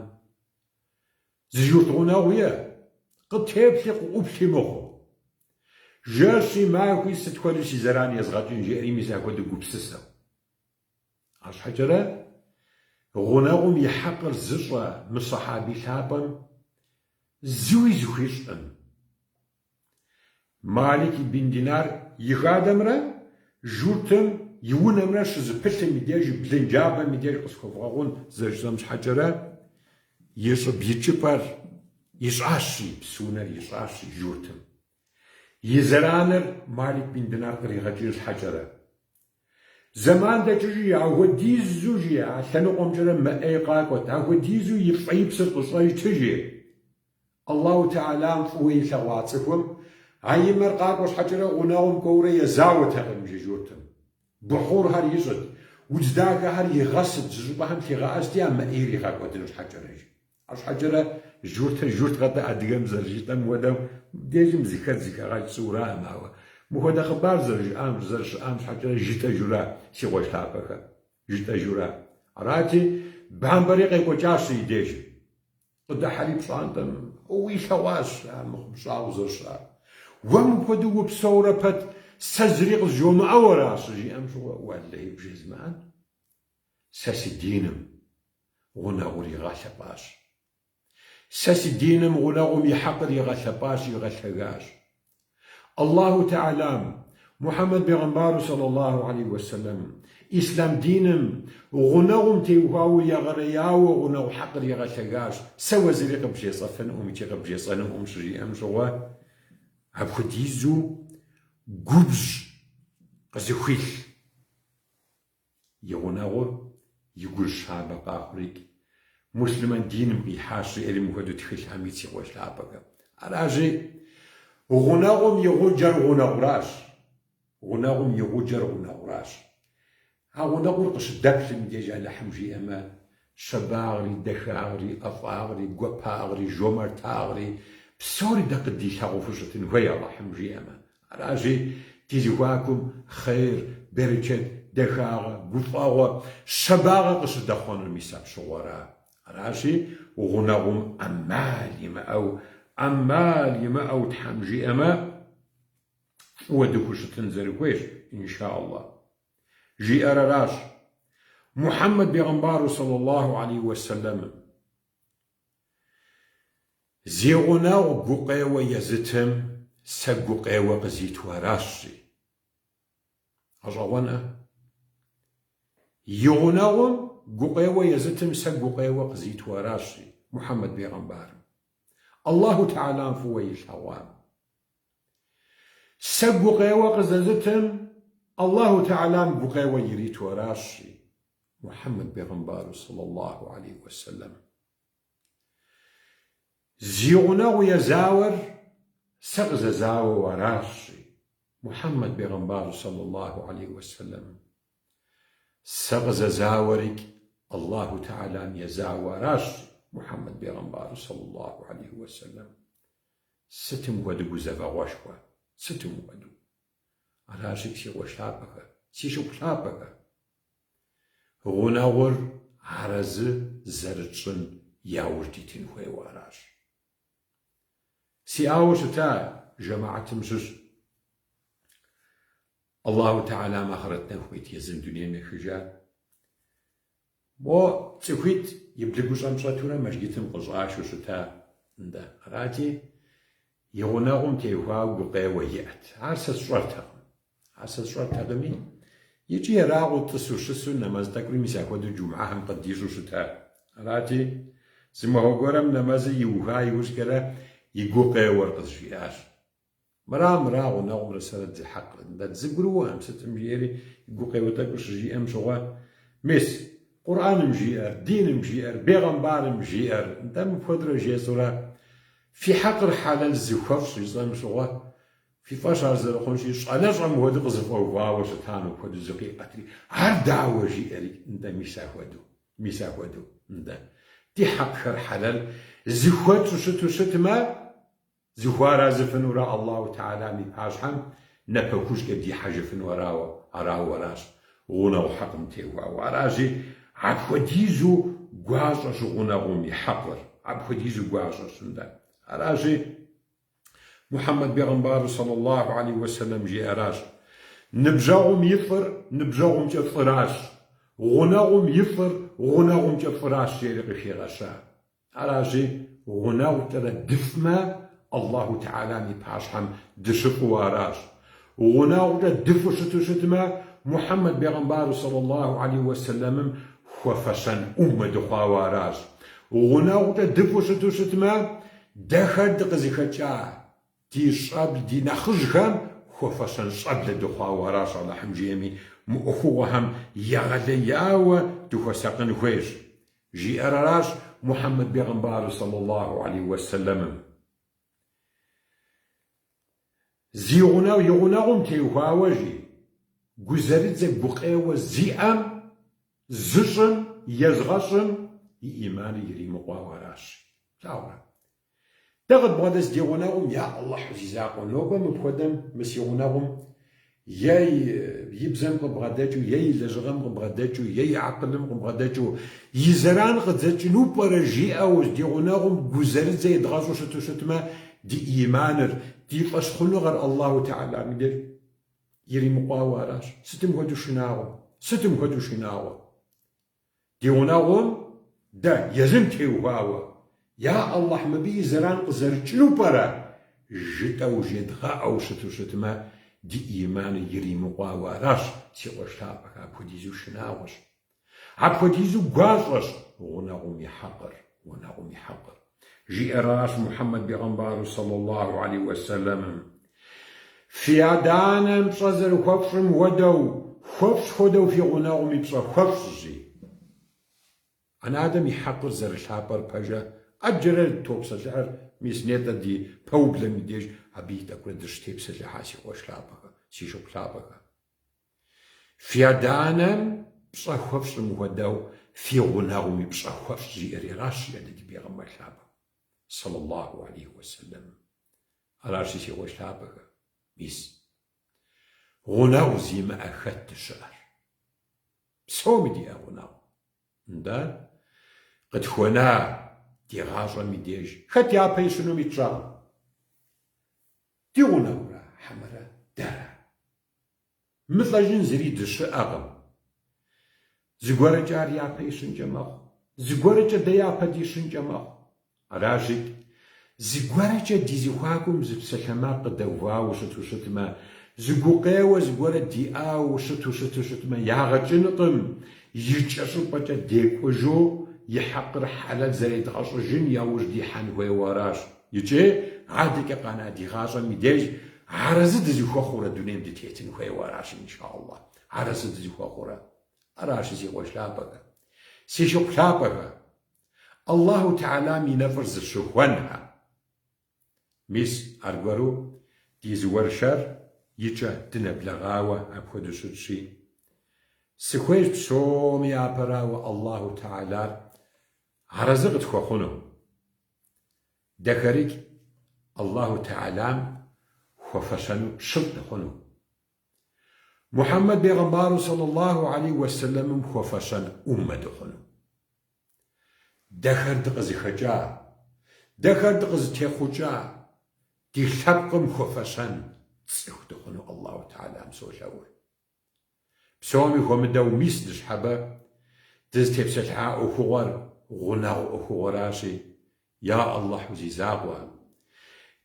Зы журт гъунэгъу иӏэ, къытеплъи къыӏуплъи мыхъу. Жэщи махуи сыт хуэдэу си зэран езгъэкӏын, жиӏэри мис апхуэдэу гупсысэу. Арщхьэкӏэрэ гъунэгъум и хьэкъыр зыщӏэ мы щэхьаби лъапӏэм зыуи зыхуищӏкъым. Малик бин Динар и хадэмрэ журтым и унэмрэ щызэпылъым и деж, блынджабэм и деж къысхуэвгъэгъун зэрыжысӏэм щхьэкӏэрэ, и щӏыб икӏыпӏэр ищӏащи, псыунэр ищӏащи журтым. И зэраныр Малик бин Динар къригъэкӏын щхьэкӏэрэ. Зэман дэкӏыжри, ахуэдизу, жи, а лъэныкъуэмкӏэрэ мэ ӏей къакӏуэт, ахуэдизу и фӏеипсыр къыщӏэжты, жи. Аллаху Тэхьэлам фӏыуэ илъэгъуа цӏыхум а и мэр къакӏуэ щхьэкӏэрэ гъунэгъум кӏуэурэ езауэтэкъым, жи журтым. Бухурхэр ищӏыт, удз дахэхэр игъэсыт, зыщӏыпӏэхэм лъигъэӏэсти, а мэ ӏейр игъэкӏуэдын щхьэкӏэрэ, жи. Арщхьэкӏэрэ журтыр журткъэ-тӏэ адыгэм зэрыжытӏэм хуэдэу, мыбдежым зыхэт зыхэгъэкӏ сщӏыураӏым, ауэ мыхуэдэ хъыбар зэрыжыӏам, зэрыщыӏам щхьэкӏэрэ жытӏэжура, си къуэш лъапӏэхэ, жытӏэжура. Арати, бамбэри къекӏуэкӏащ и дежым. Къыдыхьэри пщӏантӏэм фӏыуэ илъэгъуащ а мыхъумыщӏагъэу зэрыщыӏэр. Уэ мыпхуэдэу упсэурэ пэт, сэ зыри къызжомыӏэу ара? щыжиӏэм щыгъуэ, уэлэхьи бжезмыӏэн, сэ си диным гъунэгъур игъэлъэпӏащ. Сэ си диным гъунэгъум и хьэкъыр игъэлъэпӏащ, игъэлъэгащ. Аллаху Тэхьэлам, Мухьэммэд бегъымбару сэллаллаху алейхи уэсэлэм, ислъам диным гъунэгъум теухуауэ егъэлеяуэ гъунэгъу хьэкъыр игъэлъэгащ, сэ уэ зыри къыбжесӏэфынукъым икӏи къыбжесӏэнукъым щыжиӏэм щыгъуэ, апхуэдизу губжь къызыхуилъ. И гъунэгъур и гур щабэ къэхъурикӏ, муслъымэн диным къихьащ, жиӏэри мыхуэдэу тхылъхэм ит си къуэш лъапӏэхэм. Аращи, гъунэгъум и гъуджэр гъунэгъуращ. Гъунэгъум и гъуджэр гъунэгъуращ. А гъунэгъур къыщыдэплъым и деж Алыхьым жиӏэмэ, щабагъри, дахагъри, ӏэфӏагъри, гуапагъри, жомартагъри, псори дэ къыдилъагъуфу щытын хуей Алыхьым жиӏэмэ. Аращи, ди зэхуакум хъейр, берычэт, дахагъэ, гуфӏэгъуэ, щабагъэ къыщыдэхъуэнур мис апщыгъуэра. Аращи, гъунэгъум ӏэмал имыӏэу, ӏэмал имыӏэу Тхьэм жиӏэмэ, фӏыуэ дыхущытын зэрыхуейщ, иншаллах. Жиӏэр аращ. Мухьэммэд бегъымбару сэллаллаху алейхи уэсэлэмым. Зи гъунэгъу гукъеуэ езытым сэ гукъеуэ къызиту аращ, жи. Гъэщӏэгъуэнэ? И гъунэгъум гукъеуэ езытым сэ гукъеуэ къызиту аращ, жи Мухьэммэд бегъымбарым. Аллаху Тэхьэлам фӏыуэ илъэгъуам. Сэ гукъеуэ къызэзытым Аллаху Тэхьэлам гукъеуэ ириту аращ, жи Мухьэммэд бегъымбару сэллаллаху алейхи уэсэлэм. Зи гъунэгъу езауэр сэ къызэзауэу аращ, жи Мухьэммэд бегъымбару сэллаллаху алейхи уэсэлэм. Сэ къызэзауэрикӏ Аллаху Тэхьэлам езауэ аращ, жи Мухьэммэд бегъымбару сэллаллаху алейхи уэсэлэм. Сытым хуэдэу гузэвэгъуэшхуэ, сытым хуэдэу. Аращи, си къуэш лъапӏэхэ, си шыпхъу лъапӏэхэ. Гъунэгъур арэзы зэрытщӏын яужь дитын хуейуэ аращ. Сиӏауэ щыта жэмаӏэтым щыщ Аллаху Тэхьэлам ахърэт нэху къит езым дунейм ехыжа. Мо цӏыхуитӏ и блыгущӏэм щӏэтурэ мэжджытым къыщӏашэу щыта. Нтӏэ, арати, и гъунэгъум теухуауэ гукъеуэ иӏэт. Ар сэ сщӏэртэкъым. Ар сэ сщӏэртэкъыми, икӏи ерагъыу тӏысу щысу нэмэз тӏэкӏури мис апхуэдэу джумгьэхэм къыддищӏу щыта. Арати, зы махуэ гуэрым нэмэзыр иуха иужькӏэрэ и гукъеуэр къызжиӏащ. Мыра, мыра гъунэгъумрэ сэрэ ди хьэкъыр, нтӏэ дызэгурыӏуэкъым сытым жиӏэри и гукъеуэ тӏэкӏур щыжиӏэм щыгъуэ, мис, Къурӏэным жиӏэр, диным жиӏэр, бегъымбарым жиӏэр, нтӏэ мыпхуэдурэ жесӏэурэ, фи хьэкъыр хьэлэл зыхуэфщӏ жысӏэм щыгъуэ, Фи фӏэщ ар зэрыхъунщи, щӏалэщӏэм хуэдэу къызэфӏэувауэ щыта мыпхуэдэу зыкъиӏэтри, ар дауэ жиӏэри, нтӏэ, мис ахуэдэу, мис ахуэдэу, нтӏэ. Ди хьэкъхэр хьэлэл зыхуэтщӏу щыту щытмэ, зыхуаразыфынурэ Аллаху Тэхьэлам и пащхьэм напэ хужькӏэ дихьэжыфыну арауэ, арауэ аращ, гъунэгъу хьэкъым теухуауэ. Аращи, апхуэдизу гуащӏэщ гъунэгъум и хьэкъыр, апхуэдизу гуащӏэщ, нтӏэ. Аращи, Мухьэммэд бегъымбару сэллаллаху алейхи уэсэлэм жиӏэращ, Ныбжьэгъум и фӏыр ныбжьэгъумкӏэ фӏыращ, гъунэгъум и фӏыр гъунэгъумкӏэ фӏыращ, жери къыхигъэща. Аращи, гъунэгъукӏэрэ дыфӏмэ, Аллаху Тэхьэлам и пащхьэм дыщыфӏу аращ. Гъунэгъукӏэ дыфӏу щыту щытмэ, Мухьэммэд бегъымбару сэллаллаху алейхи уэсэлэмым хуэфэщэн ӏуммэ дыхъуауэ аращ. Гъунэгъукӏэ дыфӏу щыту щытмэ, Дэхэр дыкъызыхэкӏа ди щӏэбл, ди нэхъыжьхэм хуэфэщэн щӏэблэ дыхъуауэ аращ Алыхьым жиӏэми, мы ӏуэхугъуэхэм егъэлеяуэ дыхуэсакъын хуейщ. Жиӏэр аращ Мухьэммэд бегъымбару сэллаллаху алейхи уэсэлэмым. Зи гъунэгъу и гъунэгъум теухуауэ, жи, гузэрыдзэ гукъеуэ зиӏэм, зыщӏым, езгъэщӏым и ӏиманыр иримыкъуауэ аращ. Плъагъурэ? Дэ къыдбгъэдэс ди гъунэгъум, я Алыхьу зи закъуэ, нобэ мыпхуэдэм мы си гъунэгъум е и бзэм къыбгъэдэкӏыу, е и лэжьыгъэм къыбгъэдэкӏыу, е и акъылым къыбгъэдэкӏыу, и зэран къыдзэкӏыну пӏэрэ жиӏэу ди гъунэгъум гузэрыдзэ едгъэщӏу щыту щытмэ, ди ӏиманыр, ди фӏэщхъуныгъэр Аллаху Тэхьэлам и деж иримыкъуауэ аращ. Сытым хуэдэу шынагъуэ? Сытым хуэдэу шынагъуэ? Ди гъунэгъум дэ езым теухуауэ, Я Аллахь, мыбы и зэран къызэрыкӏыну пӏэрэ? жытӏэу жедгъэӏэу щыту щытмэ, ди ӏиманыр иримыкъуауэ аращ, си къуэш лъапӏэхэ, апхуэдизу шынагъуэщ. Апхуэдизу гуащӏэщ гъунэгъум и хьэкъыр, гъунэгъум и хьэкъыр. Жиӏэращ Мухьэммэд бегъымбару сэллаллаху алейхи уэсэлэмым. Фи адэ-анэм пщӏэ зэрыхуэфщӏым хуэдэу, хуэфщӏ хуэдэу фи гъунэгъуми пщӏэ хуэфщӏ, жи. Анэ-адэм и хьэкъыр зэрылъапӏэр пэжэ, ӏэджэрэ дытопсэлъыхьыр, мис нетӏэ ди пэублэм и деж абы и тӏэкӏурэ дыщытепсэлъыхьа си къуэш лъапӏэхэ, си шыпхъу лъапӏэхэ. Фи адэ-анэм пщӏэ хуэфщӏым хуэдэу фи гъунэгъуми пщӏэ хуэфщӏ, жиӏэри аращ, жиӏэ дэ ди бегъымбар лъапӏэм, сэллаллаху алейхи уэсэлэм. Аращи, си къуэш лъапӏэхэ, мис, гъунэгъу зимыӏэ хэт дыщыӏэр? Псоми диӏэ гъунэгъу. Нтӏэ, къытхуэна ди гъащӏэм и деж хэт япэ ищынуми тщӏэкъым. Ди гъунэгъура хьэмэрэ дэра? Мылӏэжын зыри дыщыӏэкъым. Зыгуэркӏэ ар япэ ищынкӏэ мэхъу, зыгуэркӏэ дэ япэ дищынкӏэ мэхъу. Аращи, зыгуэркӏэ ди зэхуакум зы псалъэмакъ къыдэувауэ щыту щытмэ, зы гукъеуэ зыгуэрэ диӏауэ щыту щыту щытмэ, ягъэ кӏынкъым, икӏэщӏыпӏэкӏэ декӏужу и хьэкъыр хьэлэл зэредгъэщӏыжын яужь дихьэн хуейуэ аращ. Икӏи адэкӏэ къэна ди гъащӏэм и деж арэзы дызыхуэхъуурэ дунейм дытетын хуейуэ аращ, иншаллах. Арэзы дызыхуэхъуурэ. Аращи, си къуэш лъапӏэхэ, си шыпхъу лъапӏэхэ, Аллаху Тэхьэлам и нэфӏыр зыщыхуэнхэ. Мис аргуэру ди зы уэршэр и кӏэ дынэблэгъауэ апхуэдэу щытщи, сыхуейщ псоми япэрауэ Аллаху Тэхьэлар арэзы къытхуэхъуну. Дэхэрикӏ Аллаху Тэхьэлам хуэфэщэну пщылӏ дыхъуну. Мухьэммэд бегъымбару сэллаллаху алейхи уэсэлэмым хуэфэщэн ӏуммэ дыхъуну. Дэхэр дыкъызыхэкӏа, дэхэр дыкъызытехъукӏа ди лъэпкъым хуэфэщэн цӏыху дыхъуну Аллаху Тэхьэлам солъэӏур. Псоми хуэмыдэу мис ныщхьэбэ дызытепсэлъыхьа ӏуэхугъуэр гъунэгъу ӏуэхугъуэращи, я Аллахьу зи закъуэ,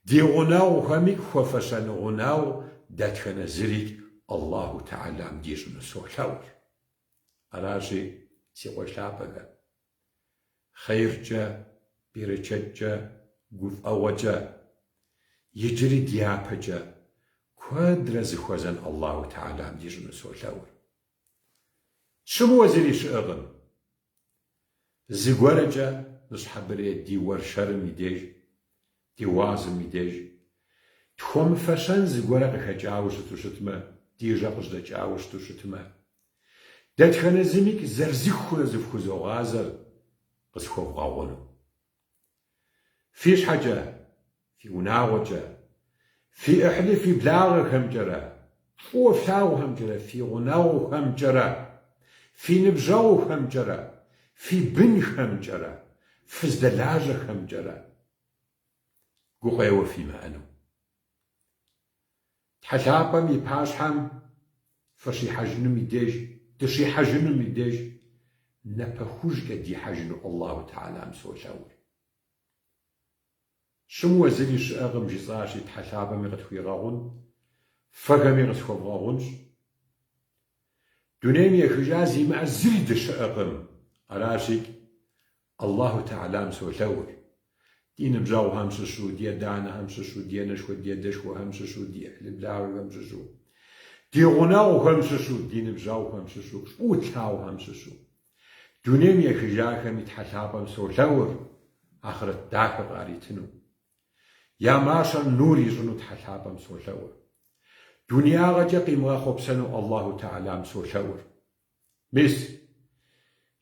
ди гъунэгъухэми хуэфэщэн гъунэгъу дэтхэнэ зырикӏ Аллаху Тэхьэлам дищӏыну солъэӏур. Аращи, си къуэш лъапӏэхэ, хъейркӏэ, берычэткӏэ, гуфӏэгъуэкӏэ, иджыри дяпэкӏэ куэдрэ зыхуэзэн Аллаху Тэхьэлам дищӏыну солъэӏур. Щымыуэ зыри щыӏэкъым. Зыгуэркӏэ ныщхьэбэрей ди уэршэрым и деж, ди уазым и деж. Тхуэмыфэщэн зыгуэрэ къыхэкӏауэ щыту щытмэ, ди жьэ къыжьэдэкӏауэ щыту щытмэ, дэтхэнэ зымикӏ зэрызыххурэ зыфхузогъазэр къысхуэвгъэгъуну. Фи щхьэкӏэ, фи унагъуэкӏэ, фи ӏыхьлы, фи благъэхэмкӏэрэ, фӏыуэ флъагъухэмкӏэрэ, фи гъунэгъухэмкӏэрэ, фи ныбжьэгъухэмкӏэрэ, фи бынхэмкӏэрэ, фыздэлажьэхэмкӏэрэ гукъеуэ фимыӏэну. Тхьэ лъапӏэм и пащхьэм фыщихьэжынум и деж, дыщихьэжынум и деж напэ хужькӏэ дихьэжыну Аллаху Тэхьэлам солъэӏур. Щымыуэ зыри щыӏэкъым, жысӏащи, Тхьэ лъапӏэми къытхуигъэгъун, фэхэми къысхуэвгъэгъунщ. Дунейм ехыжа зимыӏэ зыри дыщыӏэкъым, аращикӏ Аллаху Тэхьэлам солъэӏур. Ди ныбжьэгъухэм щыщу, ди адэ-анэхэм щыщу, ди анэшхуэ, ди адэшхуэхэм щыщу, ди ӏыхьлы благъэхэм щыщу, ди гъунэгъухэм щыщу, ди ныбжьэгъухэм щыщу, фӏыуэ тлъагъухэм щыщу. Дунейм ехыжахэми Тхьэ лъапӏэм солъэӏур ахърэт дахэ къаритыну. Я мащэр нур ищӏыну Тхьэ лъапӏэм солъэӏур. Дунеягъэкӏэ къимыгъэхъуэпсэну Аллаху Тэхьэлам солъэӏур. Мис,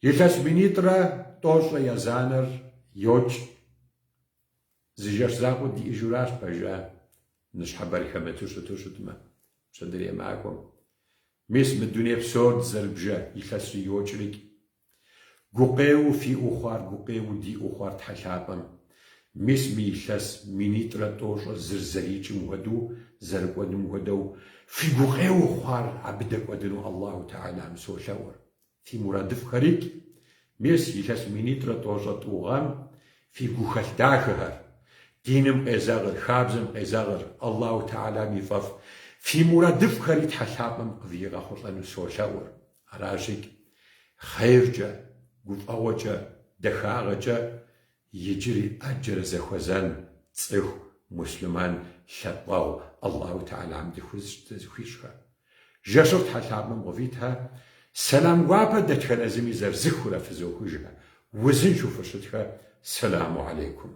илъэс минитӏрэ тӏощӏрэ езанэр йокӏ. Зы жэщ закъуэ диӏэжуращ пэжа, ныщхьэбэр хэмыту щыту щытмэ, пщэдейрей махуэм. Мис мы дуней псор дызэрыбжэ илъэсри йокӏрикӏ. Гукъеуэу фиӏэу хъуар, гукъеуэу диӏэу хъуар Тхьэ лъапӏэм. Мис мы илъэс минитӏрэ тӏощӏрэ зыр зэрикӏым хуэдэу, зэрыкӏуэдым хуэдэу, фи гукъеуэу хъуар абы дэкӏуэдыну Аллаху Тэхьэлам солъэӏур. Фи мурадыфӏхэрикӏ, мис илъэс минитӏрэ тӏощӏрэ тӏу гъэм фи гухэлъ дахэхэр, диным къезэгъыр, хабзэм къезэгъыр, Аллаху Тэхьэлам и фӏэфӏ, фи мурадыфӏхэри Тхьэ лъапӏэм къывигъэхъулӏэну солъэӏур. Аращикӏ, хъейркӏэ, гуфӏэгъуэкӏэ, дахагъэкӏэ иджыри ӏэджэрэ зэхуэзэн цӏыху муслъымэн лъэпкъэгъу Аллаху Тэхьэлам дызэхуищӏхэ. Жэщыфӏ Тхьэ лъапӏэм къывитхэ, сэлам гуапэ дэтхэнэ зыми зэрызыхыурэ фызохыжхэ, узыншэу фыщытхэ, сэламу алейкум.